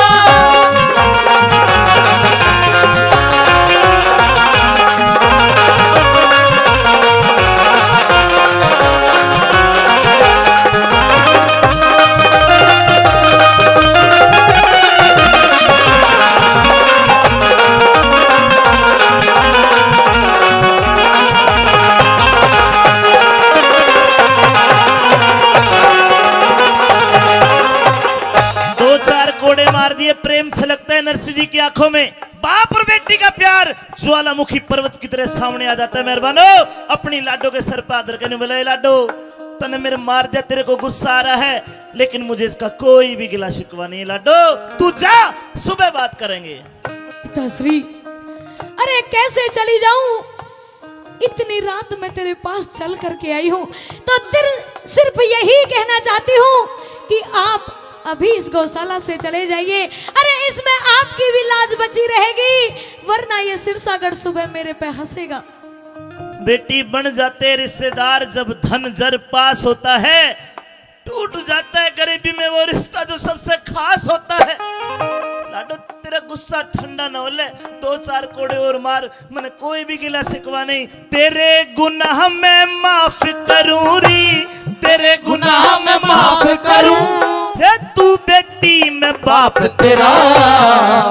दो चार कोड़े मार दिए, प्रेम छलकता है नरसिंह जी की आंखों में। बाप और बेटी का प्यार ज्वालामुखी पर्वत की तरह सामने आ जाता है। मेहरबानो, अपनी लाडो के सर पे आदर करने वाला है। लाडो, तने मेरे मार दिया, तेरे को गुस्सा आ रहा है, लेकिन मुझे इसका कोई भी गिला शिकवा नहीं है। लाडो, तू जा, सुबह बात करेंगे। पिताश्री, अरे कैसे चली जाऊं? इतनी रात मैं तेरे पास चल करके आई हूँ, तो तेरे सिर्फ यही कहना चाहती हूँ कि आप अभी इस गौशाला से चले जाइए। अरे, इसमें आपकी भी लाज बची रहेगी, वरना ये सिरसागढ़ सुबह मेरे पे हंसेगा। बेटी, बन जाते रिश्तेदार जब धन जर पास होता है, टूट जाता है गरीबी में वो रिश्ता जो सबसे खास होता है। लाडो, तेरा गुस्सा ठंडा ना हो ले, दो चार कोड़े और मार, मैंने कोई भी गिला शिकवा नहीं। तेरे गुनाह मैं माफ करूं री, तेरे गुनाह मैं माफ करूं। हे तू बेटी, मैं बाप तेरा।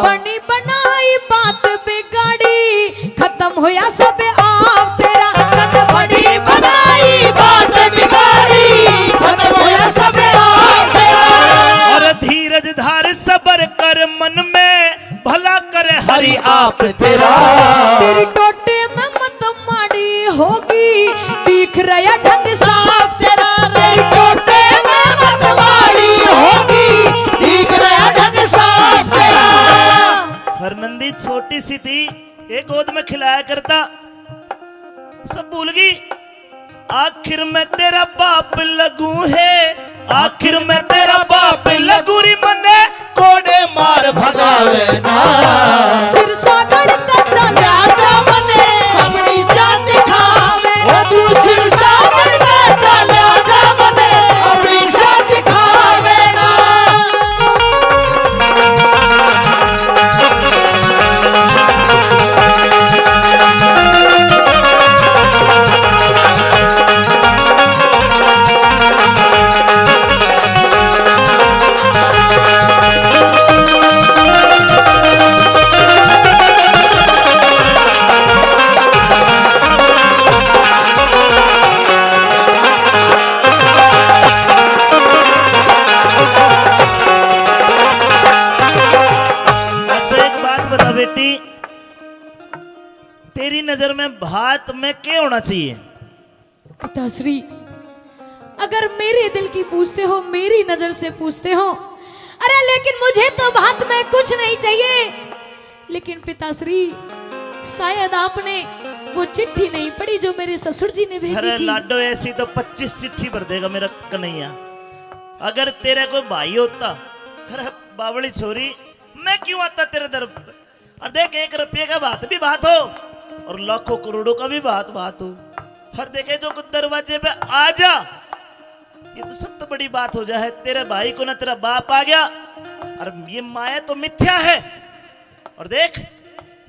बनी बनाई बात बिगाड़ी, खत्म होया सब आप तेरा। कद बनी बनाई बात बिगाड़ी, खत्म होया सब आप तेरा। और धीरज धार, सबर कर मन में, भला करे हरि आप तेरा। तेरी टोटे में मत माड़ी होगी, दिख रहा ढंग साफ तेरा। तेरी टोटे में मत माड़ी होगी, दिख रहा ढंग साफ तेरा। हरनंदी छोटी सी थी, एक गोद में खिलाया करता, सब भूल गई। आखिर मैं तेरा बाप लगू है, आखिर मैं तेरा बाप लगू री, मने कोड़े मार भगावे ना। सिरसागढ़ ते चला जा मने अपनी शान दिखावे। ओ तू सिरसागढ़ ते चला जा मने अपनी शान दिखावे ना। अच्छा, एक बात बता बेटी, तेरी नजर में भात में क्या होना चाहिए? पिताश्री, अगर मेरे दिल की पूछते हो, मेरी नजर से पूछते हो, अरे लेकिन मुझे तो भात में कुछ नहीं चाहिए। लेकिन पिताश्री, शायद आपने वो चिट्ठी नहीं पढ़ी जो मेरे ससुर जी ने भेजी अरे थी। लाडो, ऐसी तो पच्चीस चिट्ठी भर देगा मेरा कन्हैया। अगर तेरा कोई भाई होता, अरे बावली छोरी, मैं क्यों आता तेरे दर पर? और देख, एक रुपये का भात भी भात हो और लाखों करोड़ों का भी भात भात हो। हर देखे जो कुछ दरवाजे पे आ जा, ये तो सबसे बड़ी बात हो जाए। तेरे भाई को ना तेरा बाप आ गया, और ये माया तो मिथ्या है। और देख,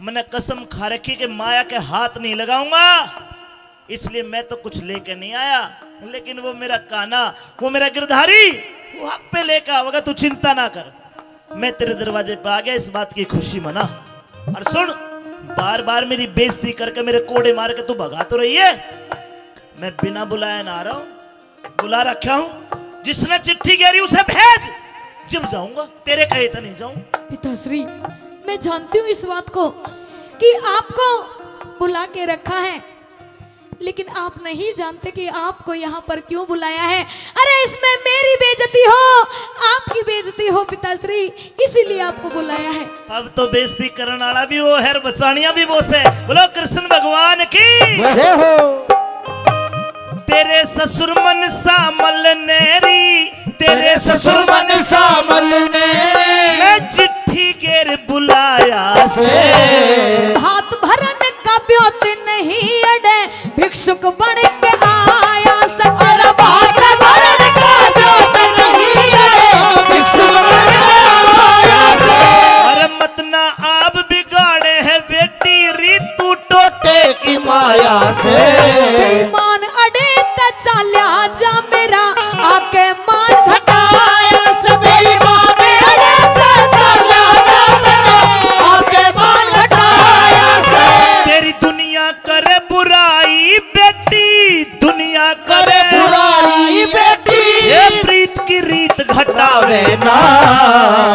मैंने कसम खा रखी कि माया के हाथ नहीं लगाऊंगा, इसलिए मैं तो कुछ लेके नहीं आया। लेकिन वो मेरा कान्हा, वो मेरा गिरधारी, वो आपे लेके आवेगा, तू चिंता ना कर। मैं तेरे दरवाजे पे आ गया, इस बात की खुशी मना। और सुन, बार बार मेरी बेइज्जती करके, मेरे कोड़े मार के तू भगा तो रही है, मैं बिना बुलाया ना आ रहा हूँ, बुला रखा हूँ। जिसने चिट्ठी गेरी उसे भेज, जब जाऊंगा तेरे कहे तो नहीं जाऊं। पिताश्री, मैं जानती हूँ इस बात को कि आपको बुला के रखा है, लेकिन आप नहीं जानते कि आपको यहाँ पर क्यों बुलाया है। अरे, इसमें मेरी बेइज्जती हो, आपकी बेइज्जती हो पिताश्री, इसीलिए आपको बुलाया है। अब तो बेइज्जती करण वाला भी वो है, बचानिया भी वो से। बोलो कृष्ण भगवान की। जय हो। तेरे ससुर मन सामल नेरी, तेरे ससुर मन सामल ने मैं चिट्ठी गेर बुलाया से। भात भरन का ब्योत नहीं अड़े, भिक्षुक बन के आया से। अरे भात भरन का ब्योत नहीं अड़े, भिक्षुक बन के आया से। अरे मत ना आप बिगाड़े है बेटी, रीतू टोटे की माया से। मान अड़े ते चाल्या जा मेरा, आके मान घटाया से। बेईमान अड़े ते चाल्या जा मेरा, आके मान घटाया से। तेरी दुनिया करे बुराई बेटी, दुनिया करे करे बुराई बेटी। ये प्रीत की रीत घटावे ना।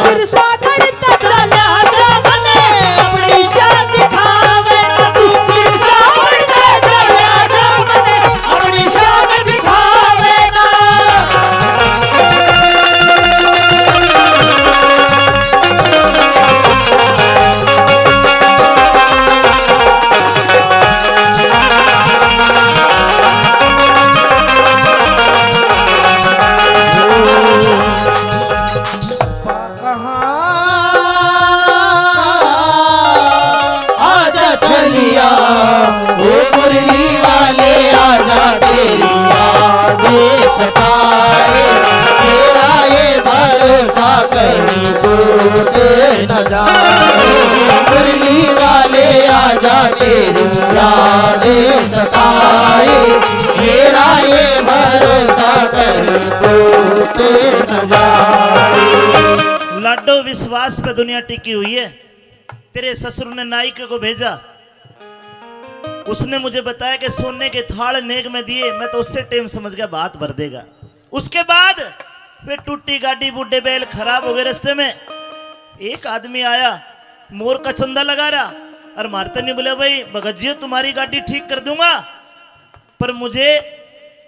सिरसा गढ़ ते चाल्या जा मने अपनी शान दिखावे ना। तू सिरसा गढ़ ते चाल्या जा मने अपनी शान दिखावे ना। कहाँ आजा चलिया, ओ मुरली वाले आजा, तेरी याद सताए, तेरा ये भरोसा कहीं टूट न जाए। मुरली वाले आजा, तेरी याद सताए, मेरा ये भरोसा कहीं टूट न जाए। लाडो, विश्वास पे दुनिया टिकी हुई है। तेरे ससुर ने नाई के को भेजा, उसने मुझे बताया कि सोने के थाल नेग में दिए, मैं तो उससे टेम समझ गया, बात भर देगा। उसके बाद वे टूटी गाड़ी, बूढ़े बैल खराब हो गए रास्ते में। एक आदमी आया, मोर का चंदा लगा रहा, और मारते नहीं बोला, "भाई भगत जी, तुम्हारी गाड़ी ठीक कर दूंगा, पर मुझे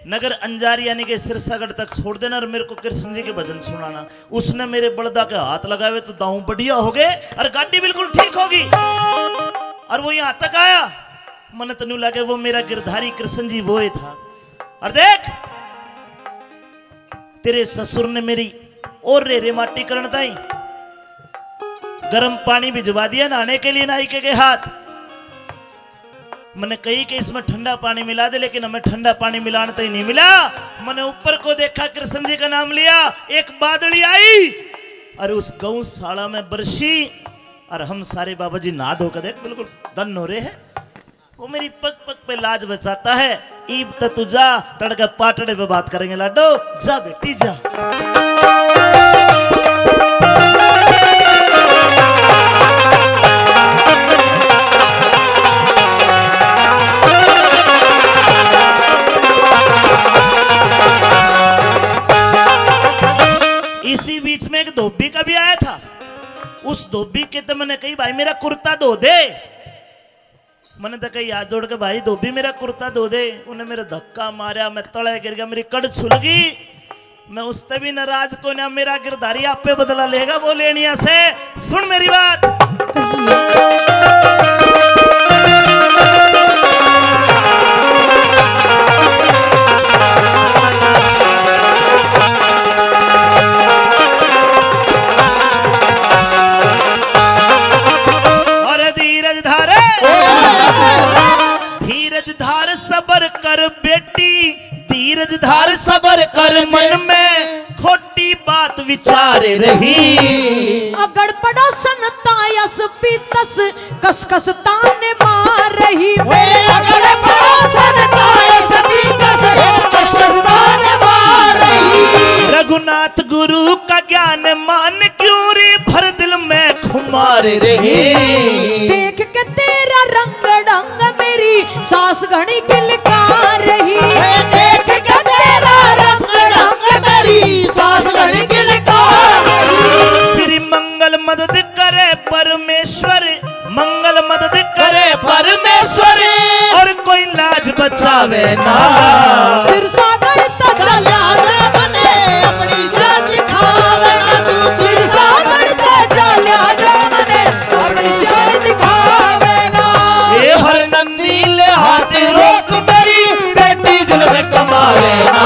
नगर अंजार यानी कि सिरसागढ़ तक छोड़ देना और मेरे को कृष्ण जी के भजन सुनाना।" उसने मेरे बलदा के हाथ लगावे तो दाऊं बढ़िया हो गए और गाड़ी बिल्कुल ठीक होगी। और वो यहाँ तक आया, मन तनु लगे वो मेरा गिरधारी कृष्ण जी वो ही था। और देख, तेरे ससुर ने मेरी और रे रे माटी करण ताई गर्म पानी भिजवा दिया नहाने के लिए नाई के, के हाथ। मैंने कही कि इसमें ठंडा पानी मिला दे, लेकिन हमें ठंडा पानी मिलाने तो ही नहीं मिला। मैंने ऊपर को देखा, कृष्ण जी का नाम लिया, एक बादली आई और उस गौशाला में बरसी और हम सारे बाबा जी नहा धो के देख बिल्कुल धन हो रहे हैं। वो मेरी पग पग पे लाज बचाता है। ईब त तू जा, तड़के पाटड़े पे बात करेंगे लाडो। जा बेटी जा। इसी बीच में एक धोबी का भी आया था। उस धोबी के तो मैंने कही, "भाई, मेरा कुर्ता धो दे।" मैंने तो कही हाथ जोड़ के, "भाई, धोबी, मेरा कुर्ता धो दे।" उन्हें मेरे धक्का मारा, मैं तले गिर गया, मेरी कड़ छुल गई। मैं उससे भी नाराज को ना, मेरा गिरधारी आपे बदला लेगा वो लेनिया से। सुन मेरी बात। अरे धीरज धारे, धीरज धार, सबर कर बेटी, धीरज धार, सबर कर, मन में खोटी बात विचार रही। अगड़ पड़ोसन तायस पीतस, कस कस ताने मार रही। मेरे अगड़ पड़ोसन तायस पीतस, कस कस ताने मार रही। रघुनाथ गुरु का ज्ञान मान क्यों री भर दिल में खुमार रही। देख के तेरा रंग ढंग मेरी सास घणी किलकार रही। देख के तेरा रंग ढंग मेरी सास घणी किलकार रही। श्री मंगल मदद करे परमेश्वर, मंगल मदद करे परमेश्वर, और कोई लाज बचावे ना। सिरसागढ़ तै चाल्या जा मने अपनी शान दिखावे ना तू। सिरसागढ़ तै चाल्या जा मने अपनी शान दिखावे ना। ये हर नंदी ले हाथ रोक मेरी बेटी जुल्म कमावे ना।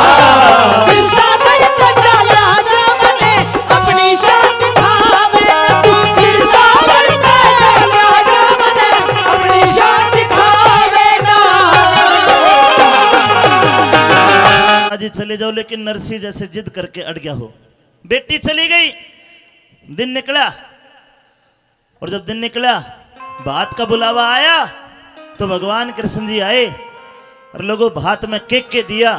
सिरसागढ़ तै चाल्या जा मने अपनी शान दिखावे ना तू। सिरसागढ़ तै चाल्या जा मने अपनी शान दिखावे ना। आज ही चले जाओ, लेकिन नरसी जैसे जिद करके अड़ गया हो। बेटी चली गई, दिन निकला, और जब दिन निकला, भात का बुलावा आया, तो भगवान कृष्ण जी आए और लोगों, भात में के के दिया।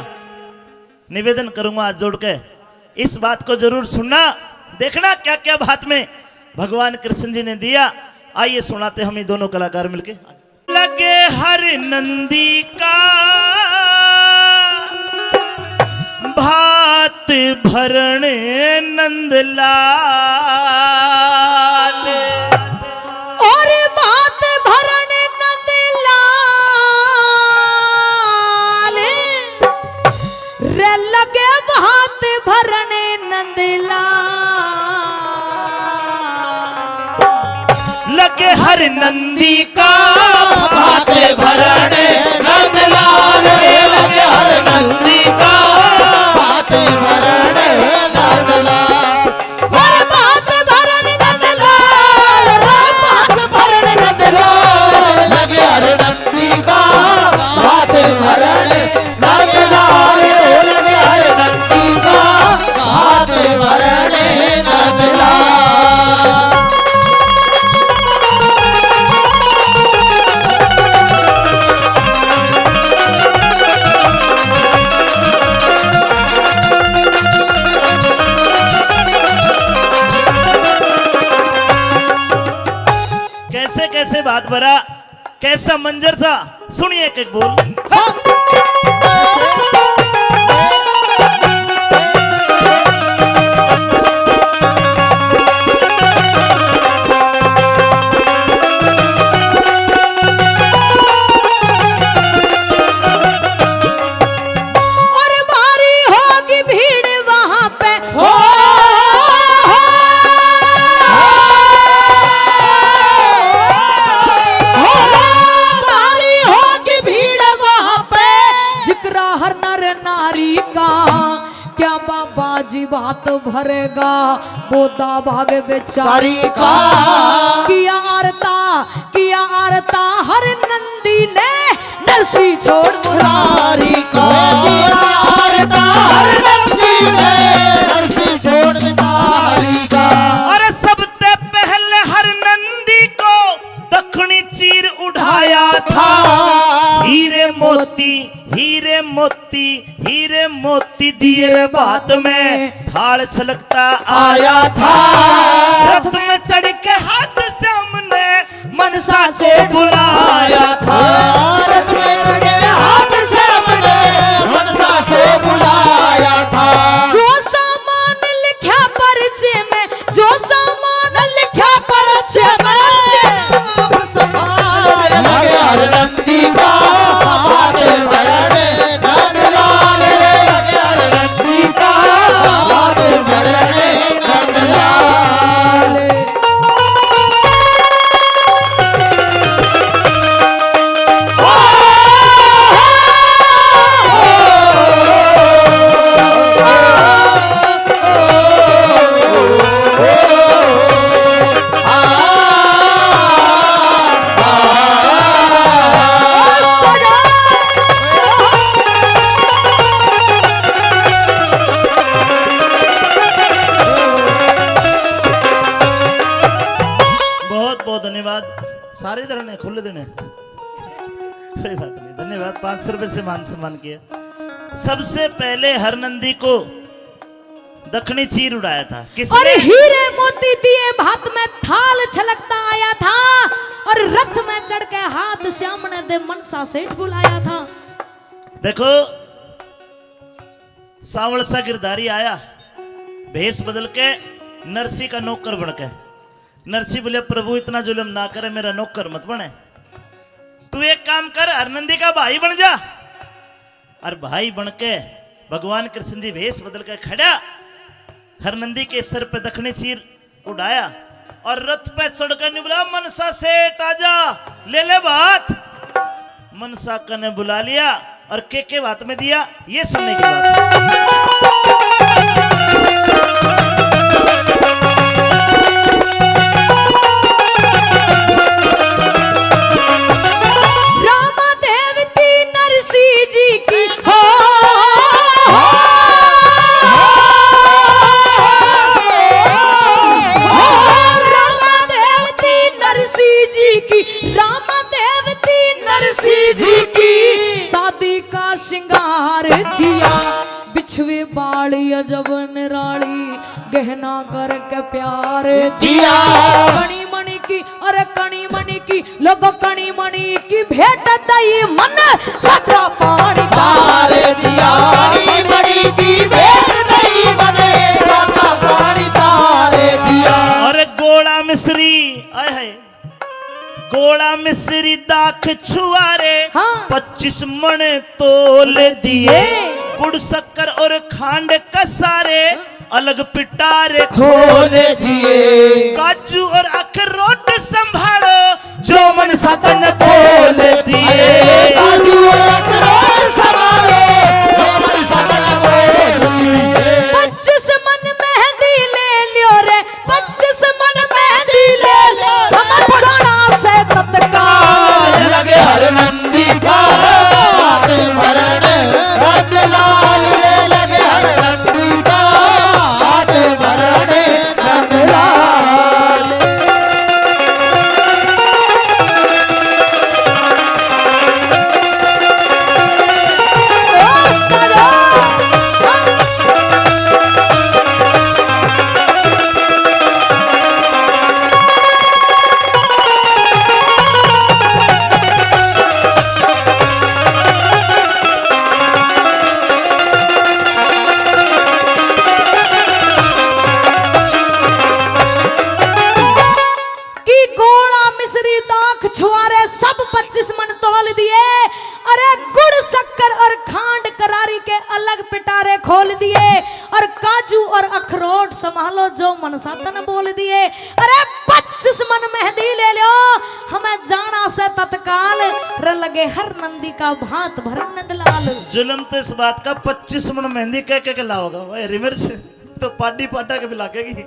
निवेदन करूंगा हाथ जोड़ के, इस बात को जरूर सुनना, देखना क्या क्या भात में भगवान कृष्ण जी ने दिया। आइए सुनाते हम ये दोनों कलाकार मिलके। लगे हर नंदी का भात भरण नंदलाल। और भात भरण नंदलाल, रे लगे भात भरण नंदलाल। लगे हर नंदी का भात भरण नंदलाल रे, लगे हर नंदी का भात भरण नंदलाल। हर भात भरण नंदलाल, हर भात भरण नंदलाल। लगे हर नंदी का भात भरण नंदलाल, लगे हर नंदी का भात भरण नंदलाल। कैसे कैसे भात भरा, कैसा मंजर था, सुनिए एक एक बोल। और भारी होगी भीड़ वहां पे। हो, हो, हो, भारी होगी भीड़ वहां पे। जिकरा हर नर नारी का, क्या बाबा जी भात भरेगा, बोदा भाग बेचारी का। किया आरता, किया आरता हर नंदी ने, नरसी छोड़ मुरारी का। किया आरता हर नंदी ने, नरसी छोड़ मुरारी का। अरे सबसे पहले हर नंदी को दक्षिणी चीर उठाया था। हीरे मोती, हीरे मोती, हीरे मोती दिए रे भात में, ढाल छलकता आया था। रथ में चढ़ के हाथ श्याम ने मनसा को बुलाया था। रथ में चढ़ के हाथ श्याम ने मनसा को बुलाया था। जो सामान लिखा पर्चे में, जो सामान लिखा पर्चे में। लगे हर नंदी का भात भरण नंदलाल रे, लगे हर नंदी का भात भरण नंदलाल। बहुत बहुत धन्यवाद। सारे धरने खुले देने, कोई बात नहीं। धन्यवाद, पाँच सौ रुपए से मान सम्मान किया। सबसे पहले हर नंदी को दखनी चीर उड़ाया था। और किसने? हीरे मोती दिए भात में थाल छलकता आया था, और रथ में चढ़ के हाथ श्याम ने दे मनसा सेठ बुलाया था। देखो, सांवल सा गिरधारी आया, भेष बदल के नरसी का नौकर बन के। नरसी बोले, "प्रभु, इतना जुल्म ना करे, मेरा नौकर मत बने। तू एक काम कर, हरनंदी का भाई बन जा।" और भाई बन के भगवान कृष्ण जी भेष बदल के खड़ा, हरनंदी के सर पे दखनी चीर उड़ाया और रथ पे चढ़कर ने बोला, "मनसा सेठ आजा, ले ले भात।" मनसा कने बुला लिया और के के भात में दिया, ये सुनने की बात है। रामा देवती नरसी जी की हो, हो, रामा देवती नरसी जी की, रामा देवती नरसी जी की शादी का श्रृंगार दिया। बिछवे बाली अजब निराली, गहना करके प्यार दिया। कणी मणि की, अरे कणी मणि की, लोगो कणी मणि की भेंट दई मन सादा पानी तार दिया। कणी मणि की भेंट दई मन सादा पानी तार दिया। अरे गोला मिश्री, आय हाय। गोला मिश्री दाख छुआरे, हाँ। पच्चीस मण तोल दिए। गुड़ शक्कर और खांड कसारे, अलग पिटारे खोल दिए। काजू और अखरोट संभालो, जो मन सातन खोल दिए। काजू और अखरोट संभालो, जो मन सातन खोल दिए। पच्चीस मण मेहंदी ले लियो रे, पच्चीस मण मेहंदी ले लो, हम जाना से तत्काल। लगे हर नंदी का हाथ भरण नंद लाल रे, लगे हर नंदी का हाथ भरण नंद लाल। कि गोला मिश्री दाख छुआरे सब पच्चीस मण तोल दिए। अरे गुड़ शक्कर और खांड करारी के अलग पिटारे खोल दिए। और काजू और अखरोट संभालो जो मन सातन बोल दिए। अरे पच्चीस मण मेहंदी ले लो, हमें जाना से तत्काल। रे लगे हर नंदी का भात भर नंदलाल। जुल्म तो इस बात का, पच्चीस मण मेहंदी कह कह के लाओगा। ओए रिवर्स तो पाडी पाटा के भी लागेगी।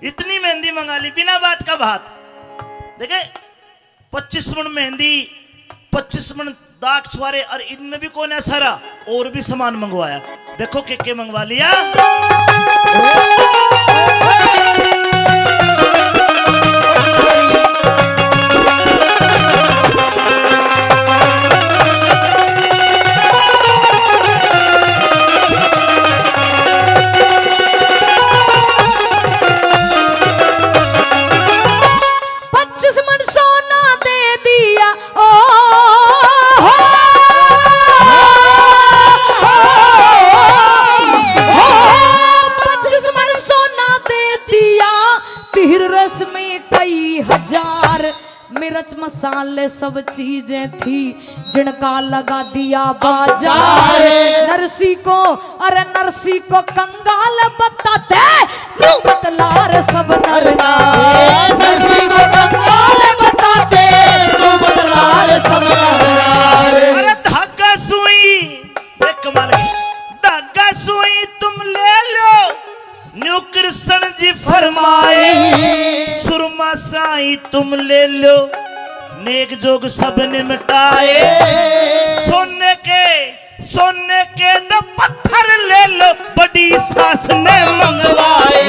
इतनी मेहंदी मंगा ली बिना बात का भात। देखे, पच्चीस मण मेहंदी, पच्चीस मण दाख छुआरे, और इनमें भी कौन है सारा, और भी सामान मंगवाया। देखो के के मंगवा लिया। पच्चीस मण सोना दे दिया, ओ हो, हो, हो, पच्चीस मण सोना दे दिया, पीर रस्मी कई हजार, मिर्च मसाले सब चीजें थी, जिनका लगा दिया बाजार। नरसी को, अरे नरसी को कंगाल बताते, नू बतला रे सब नर नार। नरसी को कंगाल बताते, नू बतला रे सब नर नार। अरे धागा सुई, एक कमाल की, धागा सुई तुम ले लो, न्यू कृष्ण जी फरमाए, सुरमा साई तुम ले लो, नेक जोग सब निमटाए। सोने के, सोने के दो पत्थर ले लो, बड़ी सास ने मंगवाए।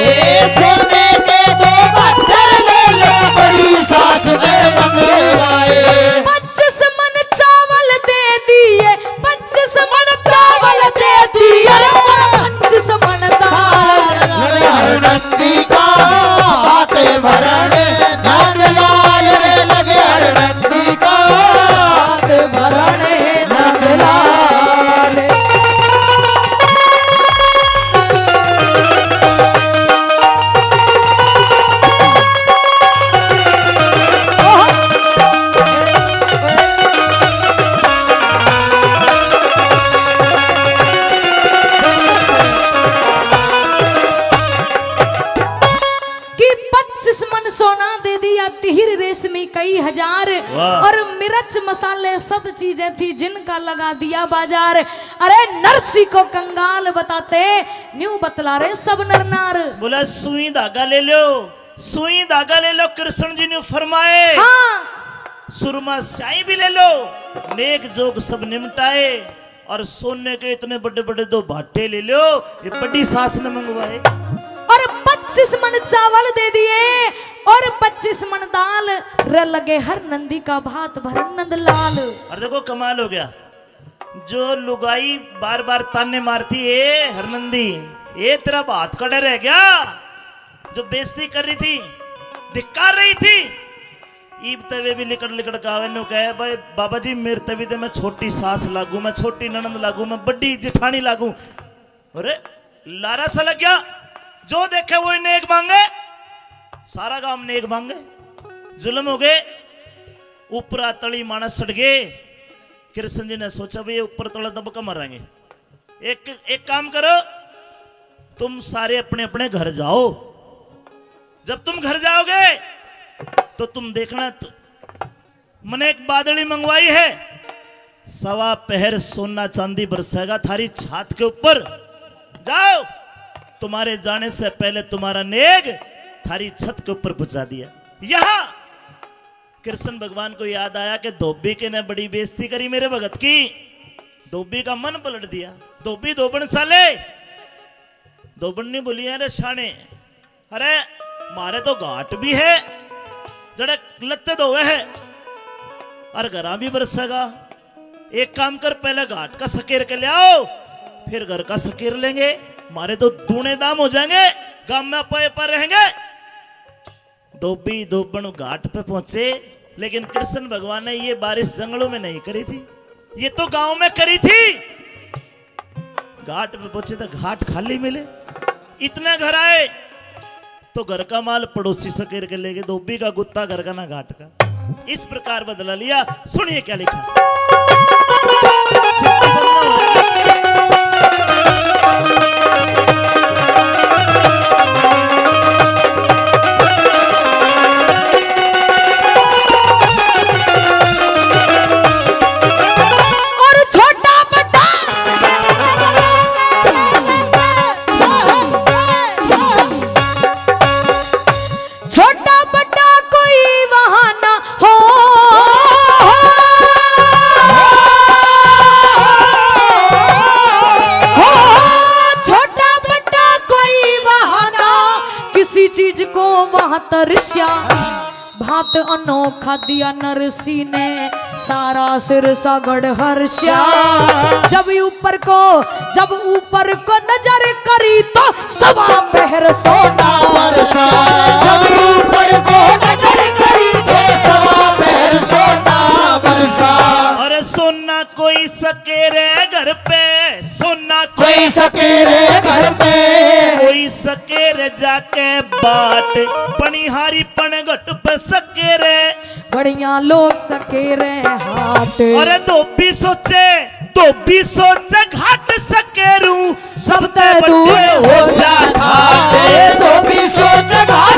सोने के दो पत्थर ले लो, बड़ी सास ने मंगवाए। पच्चीस मण चावल दे दिए, पच्चीस मण चावल दे दिए, अरे पर पच्चीस मण दाल। मिर्च मसाले सब चीजें थी, जिनका लगा दिया बाजार। अरे नरसी को कंगाल बताते, न्यू बतला रे सब नर नार। बोला, सुई धागा ले लो, सुई धागा ले लो, कृष्ण जी ने फरमाए। हाँ। सुरमा स्याही भी ले लो, नेक जोग सब निमटाए। और सोने के इतने बड़े बड़े दो भाटे ले लो, ये बड़ी सास ने मंगवाए। और पच्चीस मन चावल दे दिए और पच्चीस मन दाल। रे लगे हर नंदी का भात भर नंद लाल। और देखो, कमाल हो गया, जो लुगाई बार बार ताने मारती, "ए हरनंदी, ए तेरा भात कड़े रह गया?" जो बेइज्जती कर रही थी, धिक्कार रही थी, ईब तवे भी लिकड़ लिकड़ के आवे, न्यू कहे, "भाई बाबा जी, मेरे तवी ते मैं छोटी सास लागू, मैं छोटी ननंद लागू, मैं बड़ी जिठानी लागू।" अरे लारा सा लग गया, जो देखे वो नेक मांगे, सारा गांव नेक मांगे। जुल्म हो गए, ऊपरा तली मानस सड़ गए। कृष्ण जी ने सोचा, भाई ये ऊपर तले दब के मरेंगे। एक, एक काम करो, तुम सारे अपने अपने घर जाओ। जब तुम घर जाओगे तो तुम देखना, तो मैंने एक बादली मंगवाई है, सवा पहर सोना चांदी बरसेगा थारी छात के ऊपर। जाओ, तुम्हारे जाने से पहले तुम्हारा नेग थारी छत के ऊपर पहुंचा दिया। यहाँ कृष्ण भगवान को याद आया कि धोबी के ने बड़ी बेइज्जती करी मेरे भगत की। धोबी का मन पलट दिया। धोबी धोबन साले, धोबन नहीं बोली है रे शाने। अरे, म्हारे तो घाट भी है, जड़े लत्ते धोवे है, और घरा भी बरसेगा। एक काम कर, पहले घाट का सकेर के ले आओ, फिर घर का सकेर लेंगे। म्हारे तो दूने दाम हो जाएंगे, गांव में पाए पर रहेंगे। धोबी धोबन घाट पे पहुंचे, लेकिन कृष्ण भगवान ने ये बारिश जंगलों में नहीं करी थी, ये तो गांव में करी थी। घाट पे पहुंचे तो घाट खाली मिले। इतने घर आए तो घर का माल पड़ोसी सकेर के ले गए, धोबी का गुत्ता घर का ना घाट का। इस प्रकार बदला लिया। सुनिए क्या लिखा। और छोटा बड़ा, छोटा बड़ा कोई वहां ना हो, हो, छोटा बड़ा कोई वहां ना, किसी चीज को वहां तरस्या। भांत अनोखा दिया नरसी ने, सारा सिर सागड़ हर्ष्या। जब ऊपर को, जब ऊपर को नजर करी तो सवा पहर सोना बरसा। जब ऊपर को नजर करी तो सवा पहर सोना बरसा। अरे सोना कोई सकेरे घर पे, सोना कोई सकेरे घर पे, कोई सकेरे जाके बाट, पनिहारी पनघट पे सकेरे। बढ़िया लोग सकेरे हाट। अरे धोबी सोचे, धोबी सोचे घाट सकेरू, सबते बड़े हो जा घाट। धोबी सोचे घाट